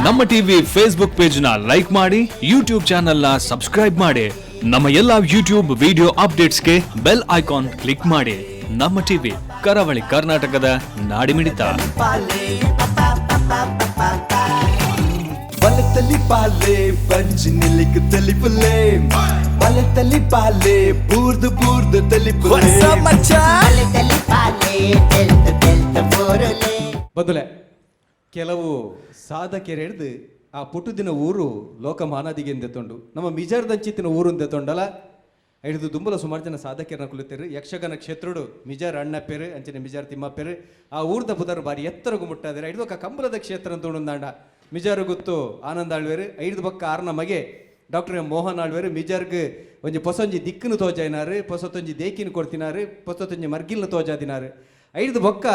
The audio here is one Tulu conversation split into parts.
ನಮ್ಮ ಟಿವಿ ಫೇಸ್ಬುಕ್ ಪೇಜ್ ನ ಲೈಕ್ ಮಾಡಿ, ಯೂಟ್ಯೂಬ್ ಚಾನೆಲ್ ನ ಸಬ್ಸ್ಕ್ರೈಬ್ ಮಾಡಿ. ನಮ್ಮ ಎಲ್ಲಾ ಯೂಟ್ಯೂಬ್ ವಿಡಿಯೋ ಅಪ್ಡೇಟ್ಸ್ಗೆ ಬೆಲ್ ಐಕಾನ್ ಕ್ಲಿಕ್ ಮಾಡಿ. ನಮ್ಮ ಟಿವಿ, ಕರಾವಳಿ ಕರ್ನಾಟಕದ ನಾಡಿಮಿಡಿತ. ಬಲತಲಿ ಪಾಲೆ ಬಂಜಿ ನಿಲಿಕ್ ತಲಿಪುಲೆ, ಬಲತಲಿ ಪಾಲೆ ಬೂರ್ದು ಬೂರ್ದು ತಲಿಪುಲೆ. ಬಂದುಲೆ, ಕೆಲವು ಸಾಧಕರು ಹಿಡ್ದು ಆ ಪುಟ್ಟುದಿನ ಊರು ಲೋಕಮಾನದಿಗೆ ಎಂದೆತ್ತೊಂಡು, ನಮ್ಮ ಮಿಜಾರ್ದಂಚಿತ್ತಿನ ಊರು ಎಂದೆತ್ತೊಂಡಲ್ಲ ಹಿಡಿದು ದುಂಬಲ ಸುಮಾರು ಜನ ಸಾಧಕರನ್ನ ಕುಲಿತೇರು. ಯಕ್ಷಗಾನ ಕ್ಷೇತ್ರಡು ಮಿಜಾರ್ ಅಣ್ಣಪ್ಪೇರು, ಅಂಚನೆ ಮಿಜಾರ್ ತಿಮ್ಮಪ್ಪೇರು ಆ ಊರ್ದ ಪುದರ್ ಬಾರಿ ಎತ್ತರಗು ಮುಟ್ಟಾದರೆ. ಐದು ಬೊಕ್ಕ ಕಂಬಳದ ಕ್ಷೇತ್ರ ಅಂತ ಉಂಡಾಂಡ ಮಿಜಾರು ಗುತ್ತು ಆನಂದ ಆಳ್ವೇರು, ಐದು ಬೊಕ್ಕ ಆರ್ನ ಮಗೆ ಡಾಕ್ಟರ್ ಎಂ ಮೋಹನ್ ಆಳ್ವೇರು ಮಿಜಾರ್ಗ್ ಒಂಜಿ ಪೊಸೊಂಜಿ ದಿಕ್ಕನ್ನು ತೋಜಾಯಿನಾರು, ಪೊಸತೊಂಜಿ ದೇಕಿನ ಕೊಡ್ತಿನಾರು, ಪೊಸತೊಂಜಿ ಮರ್ಗಿಲ್ನ ತೋಜಾದಿನಾರು. ಐದು ಬೊಕ್ಕ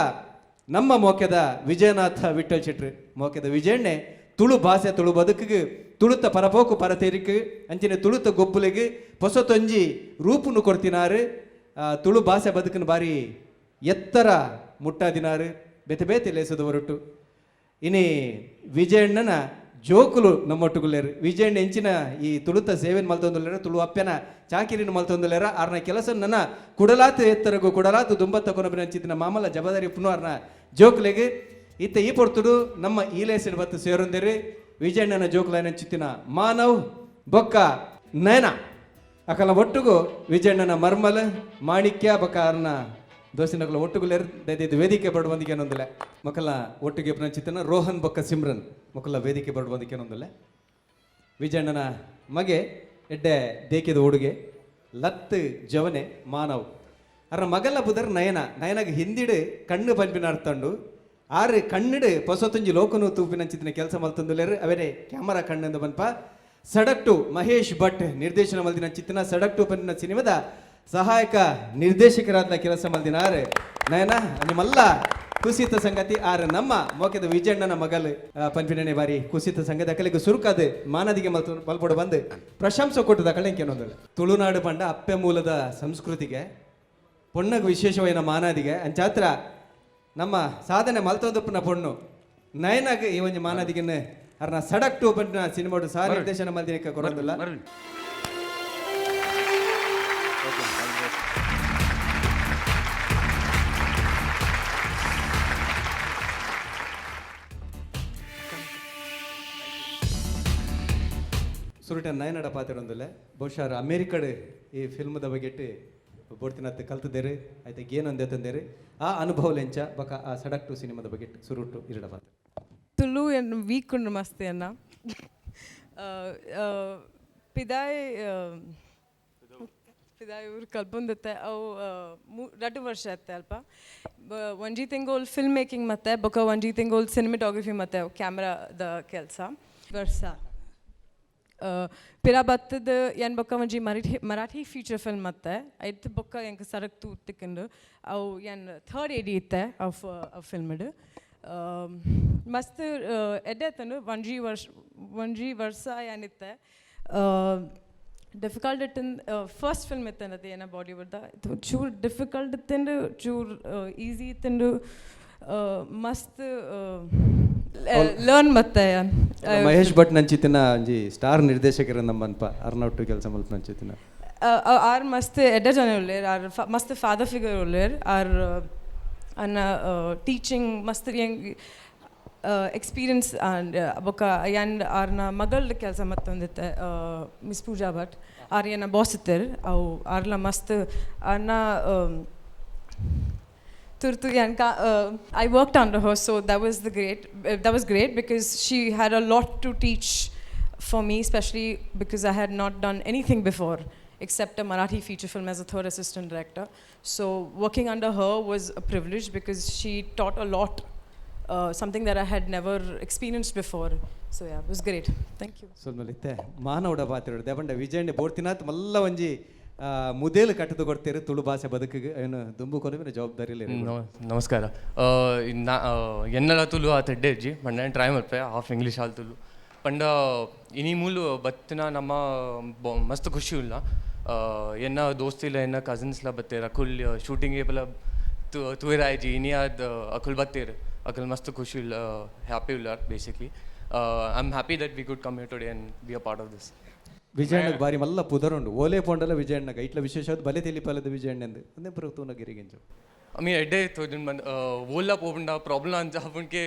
ನಮ್ಮ ಮೋಕೆದ ವಿಜಯನಾಥ ವಿಠಲ್ ಶೆಟ್ರು, ಮೋಕೆದ ವಿಜಯಣ್ಣೆ ತುಳು ಭಾಷೆ, ತುಳು ಬದುಕಿಗೆ, ತುಳುತ ಪರಪೋಕು ಪರತೇರಿಕ್, ಅಂಚಿನ ತುಳುತ ಗೊಬ್ಬುಲೆಗ್ ಪೊಸತೊಂಜಿ ರೂಪುನು ಕೊಡ್ತಿನಾರು. ತುಳು ಭಾಷೆ ಬದುಕಿನ ಬಾರಿ ಎತ್ತರ ಮುಟ್ಟಾದಿನಾರು ಬೇತೆ ಬೇತೆ ಲೇಸದ ಹೊರಟು. ಇನಿ ವಿಜಯಣ್ಣನ ಜೋಕುಲು ನಮ್ಮೊಟ್ಟುಗುಲ್ಲೇರು. ವಿಜಯಣ್ಣ ಎಂಚಿನ ಈ ತುಳುತ ಸೇವೆನ್ ಮಲ್ತೊಂದುಲ್ಲೇರ, ತುಳು ಅಪ್ಪೆನ ಚಾಕಿರಿನ ಮಲ್ತೊಂದುಲ್ಲೇರ. ಆರ್ನ ಕೆಲಸ ನನ್ನ ಕುಡಲಾತು ಎತ್ತರಗು ಕುಡಲಾತು ದುಂಬತ್ತ ಕೊನಬಿನ ಅಂಚಿತ್ತಿನ ಮಾಮಲ್ಲ ಜವಾಬ್ದಾರಿ ಪುನಃ ಆರ್ನ ಜೋಕುಲೆಗ್. ಇತ್ತ ಈ ಪೊರ್ತುಡು ನಮ್ಮ ಈ ಲೇಸಿನ ಬತ್ತು ಸೇರೊಂದಿರಿ ವಿಜಯಣ್ಣನ ಜೋಕುಲೈನ ಅಂಚಿತ್ತಿನ ಮಾನವ್ ಬೊಕ್ಕ ನಯನ. ಅಕಲ ಒಟ್ಟುಗು ವಿಜಯಣ್ಣನ ಮರ್ಮಲ್ ಮಾಣಿಕ್ಯ ಬೊಕ್ಕ ಆರ್ನ ದೋಸಿನಕಲ ಒಟ್ಟುಗುಲೇರ್. ದಯದೈದು ವೇದಿಕೆ ಬಡುವಂದಿಗೆ ಏನೊಂದಿಲ್ಲ ಮಕ್ಕಳ ಒಟ್ಟಿಗೆ ಚಿತ್ತನ ರೋಹನ್ ಬೊಕ್ಕ ಸಿಮ್ರನ್ ಮಕ್ಕಳ ವೇದಿಕೆ ಬಡುವಂದಿಗೆ ಏನೊಂದಿಲ್ಲ. ವಿಜಯಣ್ಣನ ಮಗೆ ಎಡ್ಡೆ ದೇಕಿದ ಉಡುಗೆ ಲತ್ ಜವನೆ ಮಾನವ್. ಅರ ಮಗಲ ಬುದರ್ ನಯನ. ನಯನಗ ಹಿಂದಿಡು ಕಣ್ಣು ಪಂಪಿನ ಅರ್ಥಂಡು. ಆರು ಕಣ್ಣಿಡು ಪೊಸತೊಂಜಿ ಲೋಕನು ತೂಪಿನಂಚಿತ್ತಿನ ಕೆಲಸ ಮಲ್ತೊಂದುಲ್ಲೆರ್. ಅವರೇ ಕ್ಯಾಮರಾ ಕಣ್ಣಂದು ಪನ್ಪ. ಸಡಕ್ಟು ಮಹೇಶ್ ಭಟ್ ನಿರ್ದೇಶನ ಮಲ್ದಿನ ಚಿತ್ತಿನ ಸಡಕ್ಟು ಪನ್ಪಿನ ಸಿನಿಮಾದ ಸಹಾಯಕ ನಿರ್ದೇಶಕರಾದ ಕೆಲಸ ಮಲ್ದಿನಾರು ನಯನ. ನಿಮ್ಮಲ್ಲ ಕುಸಿತ ಸಂಗತಿ, ಆರ್ ನಮ್ಮ ಮೋಕೆದ ವಿಜಯಣ್ಣನ ಮಗಲ್ ಪನ್ಪಿನನೆ ಬಾರಿ ಕುಸಿತ ಸಂಗತಿ. ಅಕಲಿಗೆ ಸುರುಕಾದ ಮಾನದಿಗೆ ಮಲ್ತು ಮಲ್ಪೊಡು ಬಂದು ಪ್ರಶಂಸೆ ಕೊಟ್ಟದ ಕಳೆಂಕೇನೊಂದು. ತುಳುನಾಡು ಪಂಡ ಅಪ್ಪೆ ಮೂಲದ ಸಂಸ್ಕೃತಿಗೆ ಪೊಣ್ಣಗ್ ವಿಶೇಷವಾದ ಮಾನಾದಿಗೆ. ಅಂಚಾತ್ರ ನಮ್ಮ ಸಾಧನೆ ಮಲ್ತೊಂದುಪ್ಪುನ ಪೊಣ್ಣು ನಯನಾಗ ಈ ಒಂಜಿ ಮಾನಾದಿಗೆನ್ ಅರ್ನ ಸಡಕ್ ಟು ಪಂಡಿನ ಸಿನಿಮಾಡು ಸಹ ನಿರ್ದೇಶನ ಮಲ್ದಿನಕ್ಕೆ ಕೊರೊಂದುಲ್ಲ. ಸುರುಟ ನಯನಡ ಪಾತೆರೊಂದುಲ್ಲೆ. ಬಹುಶಃ ಅಮೇರಿಕಡ್ ಈ ಫಿಲ್ಮ್ದ ಬಗೆಟ್ ಬೋಡ್ತಿನತ್ತು ಕಲ್ತದೇರು, ಆಯ್ತು ಗೇನೊಂದೆ ತಂದೇರು. ಆ ಅನುಭವ ಲೆಂಚ ಬಕ ಆ ಸಡಕ್ ಟು ಸಿನಿಮಾದ ಬಗ್ಗೆ ಸುರುಟು ಇರಡ ಪಾತ್ರ. ತುಳು ಎನ್ ವೀಕ್ ಉಂಡು ಮಸ್ತ್ ಎನ್ನ. ಪಿದಾಯ್ ಪಿದಾಯ್ ಊರು ಕಲ್ಪೊಂದಿತ್ತೆ. ಅವು 2 ವರ್ಷ ಇತ್ತೆ ಅಲ್ಪ. ಒಂಜಿ ತಿಂಗೋಲ್ ಫಿಲ್ಮ್ ಮೇಕಿಂಗ್ ಮತ್ತೆ ಬೊಕ ಒಂಜಿ ತಿಂಗೋಲ್ ಸಿನಿಮಾಟೋಗ್ರಫಿ ಮತ್ತೆ ಕ್ಯಾಮ್ರಾದ ಕೆಲಸ ವರ್ಷ. ಪಿರ ಬತ್ತದ ಎನ್ ಬೊಕ್ಕ ಒಂಜಿ ಮರಾಠಿ ಮರಾಠಿ ಫೀಚರ್ ಫಿಲ್ಮ್ ಮತ್ತೆ ಐತ್ ಬೊಕ್ಕ ಎಂಕ್ ಸರಕ್ ತೂ ತಿಕ್ಕಂಡು. ಅವು ಎನ್ ಥರ್ಡ್ ಎಡಿ ಇತ್ತೆ ಅವು ಫಿಲ್ಮ್ಡ್. ಮಸ್ತ್ ಎಡ್ಡೆ ಇತ್ತಂಡು. ಒಂಜಿ ವರ್ಷ ಒಂಜಿ ವರ್ಷ ಏನಿತ್ತೆ ಡಿಫಿಕಲ್ಟ್ ಇಟ್ಟಿಂದ. ಫಸ್ಟ್ ಫಿಲ್ಮ್ ಇತ್ತಂಡದು ಏನ ಬಾಲಿವುಡ್ದ. ಚೂರು ಡಿಫಿಕಲ್ಟ್ ಇತ್ತಂಡು, ಚೂರು ಈಸಿ ಇತ್ತಂಡು. ಮಸ್ತ್ ಲರ್ನ್ ಮತ್ತೆ. ಮಹೇಶ್ ಭಟ್ ನಂಚಿತ್ತಿನ ಒಂಜಿ ಸ್ಟಾರ್ ನಿರ್ದೇಶಕರ ನಮ್ಮ ಅನ್ಪ ಅರ್ನೌಟು ಕೆಲಸ ಮಲ್ಪ ನಂಚಿತ್ತಿನ. ಆರ್ ಮಸ್ತ್ ಎಡ್ಡೆ ಜನ ಉಲ್ಲೇರ್. ಆರ್ ಮಸ್ತ್ ಫಾದರ್ ಫಿಗರ್ ಉಲ್ಲೇರ್. ಆರ್ ಅನ್ನ ಟೀಚಿಂಗ್ ಮಸ್ತ್ ಯಂಗ್ ಎಕ್ಸ್ಪೀರಿಯನ್ಸ್ ಆ್ಯಂಡ್ ಬೊಕ್ಕ ಆ್ಯಂಡ್ ಆರ್ನ ಮಗಳ್ ಕೆಲಸ ಮತ್ತೊಂದಿತ್ತೆ ಮಿಸ್ ಪೂಜಾ ಭಟ್. ಆರ್ ಏನ ಬಾಸ್ ಇತ್ತೆರ್. ಅವು ಆರ್ಲ ಮಸ್ತ್ ಆರ್ನ ತುರ್ತು yanka. I worked under her, so that was great because she had a lot to teach for me, especially because I had not done anything before except a Marathi feature film as a third assistant director. So working under her was a privilege because she taught a lot, something that I had never experienced before. So yeah, it was great. Thank you. ಸ್ವಲ್ಪ ಇತ್ತೆ ಮಾನವಡ ಪಾತ್ರ ದೇವಂಡ ವಿಜಯಣ್ಣ ಬೋಡ್ತಿನಾತ್ ಮಲ್ಲ ಒಂಜಿ ಮುದೇಲು ಕಟ್ಟದು ಕೊಡ್ತೀರಿ ತುಳು ಭಾಷೆ ಬದುಕಿಗೆ ಏನು ದುಂಬು ಕೊನವಿನ ಜವಾಬ್ದಾರಿ. ನಮಸ್ಕಾರ. ನಾ ಎನ್ನಲ ತುಳು ಆ ಎಡ್ಡೆ ಇಜ್ಜಿ, ಪಂಡ ಟ್ರೈ ಮಲ್ಪೆ ಹಾಫ್ ಇಂಗ್ಲೀಷ್ ಹಾಲ್ ತುಳು. ಪಂಡ ಇನಿ ಮೂಲು ಬತ್ತಿನ ನಮ್ಮ ಮಸ್ತ್ ಖುಷಿ ಉಲ್ಲ. ಎನ್ನ ದೋಸ್ತಿಲ್ಲ, ಎನ್ನ ಕಸಿನ್ಸ್ಲ ಬತ್ತೇರ್. ಅಕುಲ್ ಶೂಟಿಂಗ್ ಏಪಲ ತೂಯೆರಾಯ್ಜಿ, ಇನಿ ಆದ್ ಅಕುಲ್ ಬತ್ತೇರ್. ಅಕಲ್ ಮಸ್ತ್ ಖುಷಿ ಉಲ್ಲ, happy ಉಲ್ಲಾರ್. Basically I am happy that we could come here today and be a part of this. ವಿಜಯಣ್ಣಗೆ ಬಾರಿ ಮಲ್ಲ ಪುದರುಂಡು. ಓಲೆ ಪೋಂಡಲ ವಿಜಯಣ್ಣಗ ಇಟ್ಲ ವಿಶೇಷ ಬಲೆ ತೆಲಿಪಾಲದ ವಿಜಯಣ್ಣಂದು ಒಂದೇ ಪ್ರತೂನ ಗಿರಿಗಿಂಜು. I mean, ಎಡ್ಡೆ ತೋಜುಂಡು ಬಂದು ಓಲ್ಲ ಪೋಪುಂಡ ಪ್ರಾಬ್ಲಮ್ ಅಂಚ ಆಪುಂಡು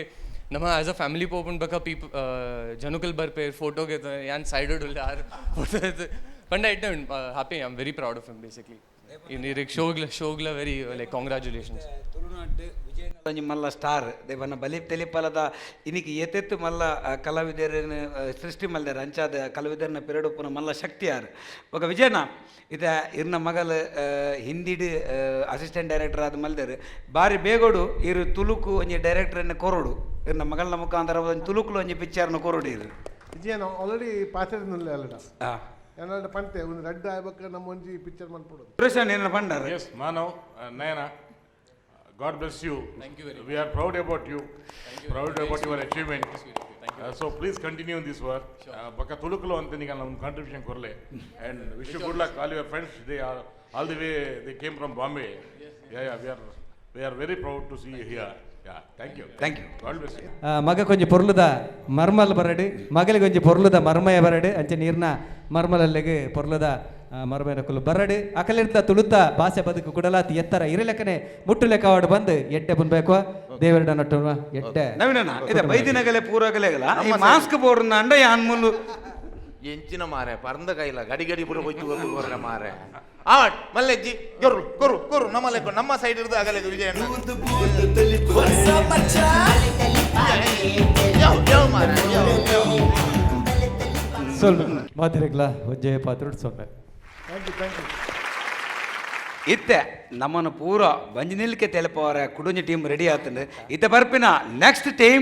ನಮ್ಮ ಆ್ಯಸ್ ಅ ಫ್ಯಾಮಿಲಿ ಪೋಪುಂಡು. ಬೊಕ ಪೀಪ್ ಜನಕುಲು ಬರ್ಪೇರ್, ಫೋಟೋ ಯಾನ್ ಸೈಡ್ ಉಲ್ಲೆ, ಆರ್ ಫೋಟೋ ಪಂಡ ಎಡ್ಡೆ ಉಂಡು. Happy, I am very proud of him. Basically ಇರೆಗ್ ಶೋಗ್ಲ ಶೋಗ್ಲ very like congratulations. Tulunadu Vijayanagara ಒಂಜಿ ಮಲ್ಲ ಸ್ಟಾರ್ ದೇವನ ಬಲಿ ತೆಲಿಪಾಲದ ಇನಿಕ್ ಏತೆತ್ತು ಮಲ್ಲ ಕಲಾವಿದರನ್ನು ಸೃಷ್ಟಿ ಮಲ್ದೆರ್. ಅಂಚಾದ ಕಲಾವಿದರನ್ನ ಪಿರಡುಪ್ಪುನ ಮಲ್ಲ ಶಕ್ತಿ ಯಾರು. ಬೊಕ ವಿಜಯನ ಇದ ಇರ್ನ ಮಗಲ್ ಹಿಂದಿಡ್ ಅಸಿಸ್ಟೆಂಟ್ ಡೈರೆಕ್ಟರ್ ಆದ್ ಮಲ್ದೆರ್. ಬಾರಿ ಬೇಗೋಡು ಇರು ತುಳುಕು ಒಂಜಿ ಡೈರೆಕ್ಟರ್ನ ಕೊರೊಡು. ಇರ್ನ ಮಗಳನ ಮುಖಾಂತರ ಒಂಜಿ ತುಳುಕುಲು ಒಂಜಿ ಪಿಕ್ಚರ್ನ ಕೊರೊಡು ಇರು. ವಿಜಯನ ಆಲ್ರೆಡಿ ಪಾತೆರ್ನುಲ್ಲೆ ಅಲ್ಲಡ. ಆ ಏನಾದ್ರು ಪಂತೆ ಒಂದು ರಡ್ಡ್ ಆಯ್ಬಕ್ಕ ನಮ್ಮ ಒಂಜಿ ಪಿಕ್ಚರ್ ಮನ್ಪೊಡು. ಸುರೇಶ್ ಏನ ಪಂಡಾರ. Yes, Manav, Nayana, God bless you. Thank you very We are proud about you, proud about your achievement. So please continue in this work. ಬೊಕ ತುಳುಕುಲು ಅಂತ ನಿಗ ನಮ್ಮ contribution ಕೊರಲೆ and wish you good luck. All your friends, they are all the way, they came from Bombay. Yeah, we are very proud to see you here. Yeah, thank you. Thank you. God bless you. ಮಗ ಕೊಂಜಿ ಪೊರ್ಲುದ ಮರ್ಮಲ್ ಬರಡು, ಮಗಲಿಗೆ ಒಂಜಿ ಪೊರ್ಲುದ ಮರ್ಮಯ ಬರಡು. ಅಂಚೆ ನೀರ್ನ ಮರ್ಮಲಲ್ಲಿಗೆ ಪೊರ್ಲುದ ಮರ್ಮಯನ ಕುಲು ಬರಡು. ಅಕಲಿರ್ದ ತುಳುತ ಭಾಷೆ ಬದುಕು ಕುಡಲಾತಿ ಎತ್ತರ ಇರಲೆಕ್ಕನೆ ಮುಟ್ಟು ಲೆಕ್ಕವಾಡು ಬಂದು ಎಡ್ಡೆ ಬನ್ಬೇಕು. ದೇವರಡ ನಟ್ಟು ಎಡ್ಡೆ. ನವೀನಣ್ಣ, ಇದೆ ಬೈದಿನಗಲೆ ಪೂರಗಲೆಗಲ ಈ ಮಾಸ್ಕ್ ಬೋರ್ಡ್ ಅಂಡ ಯಾನ್ ಮುಲ್ಲು. ಎಂಚಿನ ಮಾರೆ, ಪರಂದ ಕೈಲ ಗಡಿ ಗಡಿ ಪೂರ ಕೊಯ್ತು ಗೊತ್ತು ಕೊರ್ರೆ ಮಾರೆ. ಆಟ್ ಮಲ್ಲೆಜ್ಜಿ ಗೊರು ಗೊರು ಗೊರು ನಮ್ಮ ಲೆಕ್ಕ ನಮ್ಮ ಸೈಡ್ ಇರ್ದು ಅಗಲೆಗೆ ವಿಜಯಣ್ಣ. ಬೂರ್ದು ಬೂರ್ದು ತೆಲಿಪುಲೆ. ಯಾವ ಯಾವ ಮಾರೆ, ಯಾವ ಯಾವ. ಸೊಲ್ಮೆ ಮಾತಿರಗ್ಲ ಒಂಜೆ ಪಾತ್ರ ಸೊಲ್ಮೆ. Thank you, thank you. ಇತ್ತೆ ನಮ್ಮನ್ನು ಪೂರ ಬಂಜಿ ನಿಲ್ಕೆ ತೆಲಪವರ ಕುಡುಂಜಿ ಟೀಮ್ ರೆಡಿ ಆತಂದು. ಇತ್ತೆ ಬರ್ಪಿನ next team.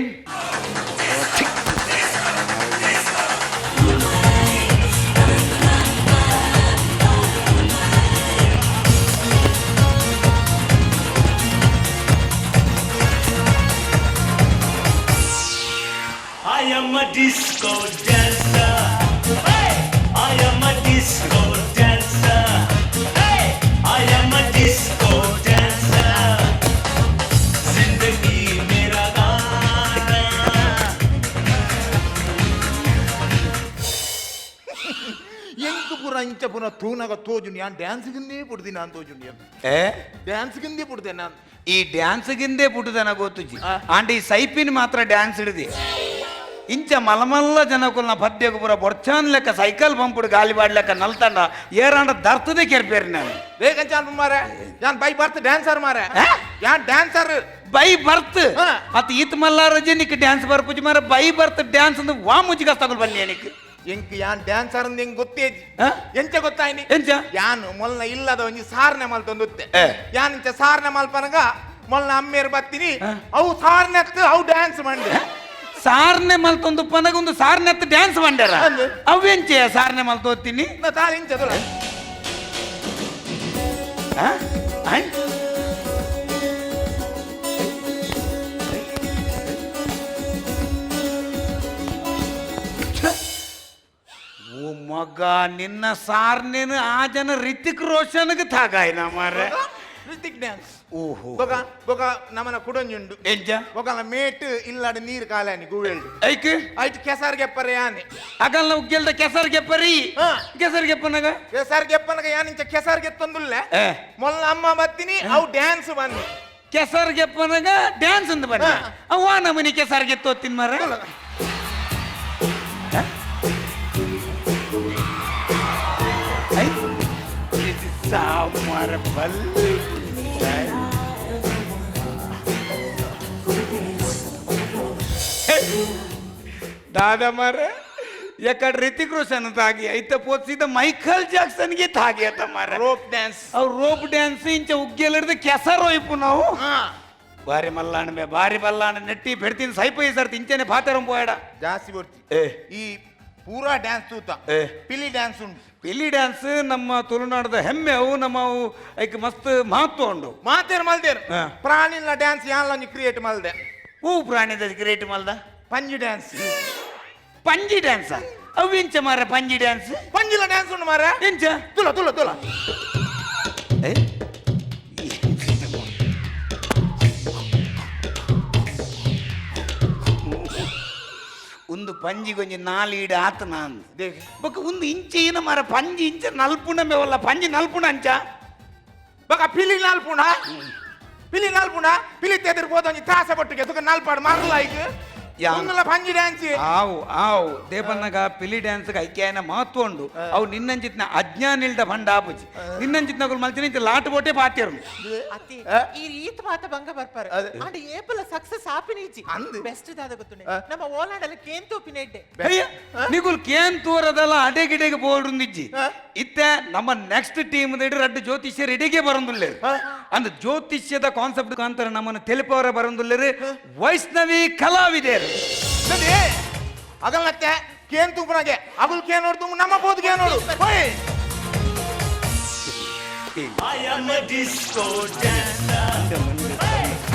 I am a disco dancer. Hey! I am a disco dancer. Hey! I am a disco dancer. जिंदगी मेरा गाना. ಎಂಕ್ ಪೂರ ಇಂಚ ಪೂರ ತೂನಗ ತೋಜುನಿ ಯಾನ್ ಡ್ಯಾನ್ಸ್ ಗಿಂದೇ ಪುಡ್ದಿ ನಾನು ತೋಜುನಿ. ಏ. ಡ್ಯಾನ್ಸ್ ಗಿಂದೇ ಪುಡ್ದೆ ನಾನು. ಈ ಡ್ಯಾನ್ಸ್ ಗಿಂದೇ ಪುಟ್ಟದನ ಗೊತ್ತುಜಿ ಆಂಡ ಈ ಸೈಪಿನ ಮಾತ್ರ ಡ್ಯಾನ್ಸ್ ಹಿಡಿದಿ. ಇಂಚ ಮಲಮಲ್ಲ ಜನಕುಲ್ನ ಪದ್ಯకు ಪೂರ ಬೊರ್ಚಾನ್ ಲೆಕ್ಕ ಸೈಕಲ್ పంపుడు ಗಾಲಿ ಬಾಡ್ಲೆಕ್ಕ ನಲ್ತಂಡ ಏರಾಂಡ ದರ್ತದೆ ಕೆರ್ಪೇರಿ ನಾನು. ಬೇಗಂಚ ಮಾರೆ, ಯಾನ್ ಬೈ ಬರ್ತ್ ಡ್ಯಾನ್ಸರ್ ಮಾರೆ, ಯಾನ್ ಡ್ಯಾನ್ಸರ್. By birth? ಹಾ. ಅತ್ ಈತ್ ಮಲ್ಲಾರಜೆ ನಿಕ್ ಡ್ಯಾನ್ಸ್ ಬರ್ಪುಜಿ ಮಾರ. ಬೈ ಬರ್ತ್ ಡ್ಯಾನ್ಸ್ ಅಂದ್ ವಾ ಮುಜಿಗ ತಗೊಳ್ ಬನ್ನಿ ನಿಕ್. ಎಂಕ್ ಯಾನ್ ಡ್ಯಾನ್ಸರ್ ಅಂದ್ ಎಂಕ್ ಗೊತ್ತೇಜಿ. ಆ? ಎಂಚ ಗೊತ್ತಾಯ್ನಿ? ಎಂಚ? ಯಾನ್ ಮೊಲ್ನ ಇಲ್ಲದ ಒಂಜಿ ಸಾರ್ನೆ ಮಲ್ತೊಂದುತ್ತೆ. ಏ. ಯಾನ್ ಇಂಚ ಸಾರ್ನೆ ಮಲ್ಪನಗ ಮೊಲ್ನ ಅಮ್ಮೇರ್ ಬತ್ತೀನಿ, ಅವು ಸಾರ್ನೆತ್ ಅವು ಡ್ಯಾನ್ಸ್ ಮಂಡೆ. ಸಾರ್ನೆ ಮಲ್ತೊಂದು ಪನಗ ಒಂದು ಸಾರ್ನೆತ್ ಡ್ಯಾನ್ಸ್ ಮಂಡ್ಯಾರ? ಅಂದ್. ಅವೆಂಚೆ ಸಾರ್ನೆ ಮಲ್ತೋತೀನಿ? ನಾ ತಾನು ಇಂಚ ತುಳ. ಆ? I? ಓ ಮಗ, ನಿನ್ನ ಸಾರ್ನೇನು ಆ ಜನ ರಿತಿಕ್ ರೋಷನ್ಗೆ ತಾಗಾಯ್ನ ಮಾರ್ರೆ. ರಿತಿಕ್ ಡ್ಯಾನ್ಸ್. ಓಹೋ. ಬೊಕ ಬೊಕ ನಮನ ಕುಡೊಂಜುಂಡು. ಎಂಚ? ಬೊಕನ ಮೇಟ್ ಇಲ್ಲಾಡ ನೀರು ಕಾಲಾನಿ ಗುವೆಲ್ಡ್. ಐಕ್? ಐಟ್ ಕೆಸರ್ ಗೆಪ್ಪರೆ ಯಾನೆ. ಅಗಲ್ನ ಉಗ್ಗೆಲ್ದ ಕೆಸರ್ ಗೆಪ್ಪರಿ? ಹಾ. ಕೆಸರ್ ಗೆಪ್ಪನಾಗ? ಕೆಸರ್ ಗೆಪ್ಪನಗ ಯಾನ್ ಇಂಚ ಕೆಸರ್ ಗೆತ್ತೊಂದುಲ್ಲೆ. ಏ. ಮೊಲ್ಲ ಅಮ್ಮ ಬತ್ತೀನಿ, ಅವು ಡ್ಯಾನ್ಸ್ ಬನ್ನಿ. ಕೆಸರ್ ಗೆಪ್ಪನಾಗ ಡ್ಯಾನ್ಸ್ ಅಂದ್ ಬನ್ನಿ. ಹಾ. ಅವ್ವ ನಮನಿ ಕೆಸರ್ ಗೆತ್ತೋತಿನ್ ಮಾರ. ಸಾಮಾರ ಬಲ್ಲೆ. ದಾದಾ ಮಾರ, ಯಾಕಡೆ ರಿತಿಕ್ ರೋಷನ್ ಅಂತ ಆಗಿ ಐತ ಪೋತ್ಸಿದ ಮೈಕಲ್ ಜಾಕ್ಸನ್ಗೆ ತಾಗಿ ಆತ ಮಾರ. Rope dance. ಅವ್ರು ರೋಪ್ ಡ್ಯಾನ್ಸ್ ಇಂಚ ಉಗ್ಗೆಲ್ಲಡ್ದು ಕೆಸರು ಒಯ್ಪು ನಾವು. ಬಾರಿ ಮಲ್ಲಾಣ ಬೇ, ಬಾರಿ ಮಲ್ಲಾಣ ನೆಟ್ಟಿ ಬೆಡ್ತೀನಿ ಸೈಪೈ ಸರ್ ಇಂಚನೆ ಪಾತೆರಂ ಪೋಯಡ. ಜಾಸ್ತಿ ಬರ್ತಿ. ಏ. ಈ ಪೂರಾ ಡ್ಯಾನ್ಸ್ ತೂತ. ಏ. ಪಿಲಿ ಡ್ಯಾನ್ಸ್ ಉಂಟು. ಪಿಲಿ ಡ್ಯಾನ್ಸ್ ನಮ್ಮ ತುಳುನಾಡದ ಹೆಮ್ಮೆ. ಅವು ನಮ್ಮ ಅವು ಐಕ್ ಮಸ್ತ್ ಮಹತ್ವ ಉಂಡು. ಮಾತೇರ್ ಮಲ್ದೇರ್. ಹಾ. ಪ್ರಾಣಿನ ಡ್ಯಾನ್ಸ್ ಯಾನ್ಲ ಒಂಜಿ ಕ್ರಿಯೇಟ್ ಮಲ್ದೆ. ಹೂ ಪ್ರಾಣಿದ ಕ್ರಿಯೇಟ್ ಮಲ್ದ? ಪಂಜಿ ಡ್ಯಾನ್ಸ್. ಪಂಜಿ ಡ್ಯಾನ್ಸ್? ಅವು ಎಂಚ ಮಾರ ಪಂಜಿ ಡ್ಯಾನ್ಸ್? ಪಂಜಿಲ ಡ್ಯಾನ್ಸ್ ಉಂಟು ಮಾರ. ಎಂಚ? ತುಲ ತುಲ ತುಲ. ಏ? ಒಂದು ಪಂಜಿಗೊಂಜಿ ನಾಲ್ ಈಡು ಆತ ನಾನ್ ಬೊಕ ಒಂದು ಇಂಚೆ ಏನ ಮಾರ ಪಂಜಿ ಇಂಚ ನಲ್ಪುಣ ಮೇವಲ್ಲ ಪಂಜಿ ನಲ್ಪುಣ ಅಂಚ ಬೊಕ ಪಿಲಿ ನಾಲ್ಪುಣ ಪಿಲಿ ನಾಲ್ಪುಣ ಪಿಲಿ ತೆದಿರ್ ಪೋದೊಂಜಿ ತಾಸ ಪಟ್ಟುಗೆ ತುಕ ನಾಲ್ಪಾಡು ಮಾರ್ಲಾಯ್ಕ್ ಒಂದುಲ ಪಂಜಿ ಡ್ಯಾನ್ಸ್. ಆವು ಆವು ದೇಪನ್ನಗ ಪಿಲಿ ಡ್ಯಾನ್ಸ್ ಐಕ್ಯಾಯನ ಮಹತ್ವ ಉಂಡು. ಅವು ನಿನ್ನಂಚಿತ್ನ ಅಜ್ಞಾನಿಲ್ದ ಭಂಡ ಆಪುಜಿ ನಿನ್ನಂಚಿತ್ನಗುಲು ಮಲ್ತಿನ ಇಂಚ ಲಾಟ್ ಬೋಟೆ ಪಾತಿರು. ಅತಿ ಈ ರೀತ್ ಮಾತ ಬಂಗ ಬರ್ಪಾರ ಅಂಡ್ ಏಪಲ ಸಕ್ಸಸ್ ಆಪಿನಿಜ್ಜಿ ಬೆಸ್ಟ್ ದಾದ ಗೊತ್ತುಂಡೆ ನಮ್ಮ ಓಲಾಂಡಲ ಕೇನ್ ತೂಪಿನ ಎಡ್ಡೆ. ನಿಗುಲ್ ಕೇನ್ ತೂರದಲ್ಲ ಅಡೆ ಗಿಡೆಗೆ ಬೋರ್ಡುಂದಿಜ್ಜಿ ಇತ್ತೆ ನಮ್ಮ ನೆಕ್ಸ್ಟ್ ಟೀಮ್ ರಡ್ಡು ಜ್ಯೋತಿಷ್ಯರು ಇಡಿಗೆ ಬರಂದುಲ್ಲೇರು. ಅಂದ್ ಜ್ಯೋತಿಷ್ಯದ ಕಾನ್ಸೆಪ್ಟ್ ಕಾಂತರ ನಮ್ಮನ್ನು ತಿಳಿಪವರ ಬರಂದುಲ್ಲೇರು ವೈಷ್ಣವಿ ಕಲಾವಿದರು. ಅಗಲ್ನತ್ತೆ ಕೇನ್ ತೂಪುನಾಗೆ ಅಗುಲ್ ಕೇನ್ ನೋಡು ನಮ್ಮ ಬೋದು ಕೇನ್ ನೋಡು. ಹೋಯ್. I am a disco dancer.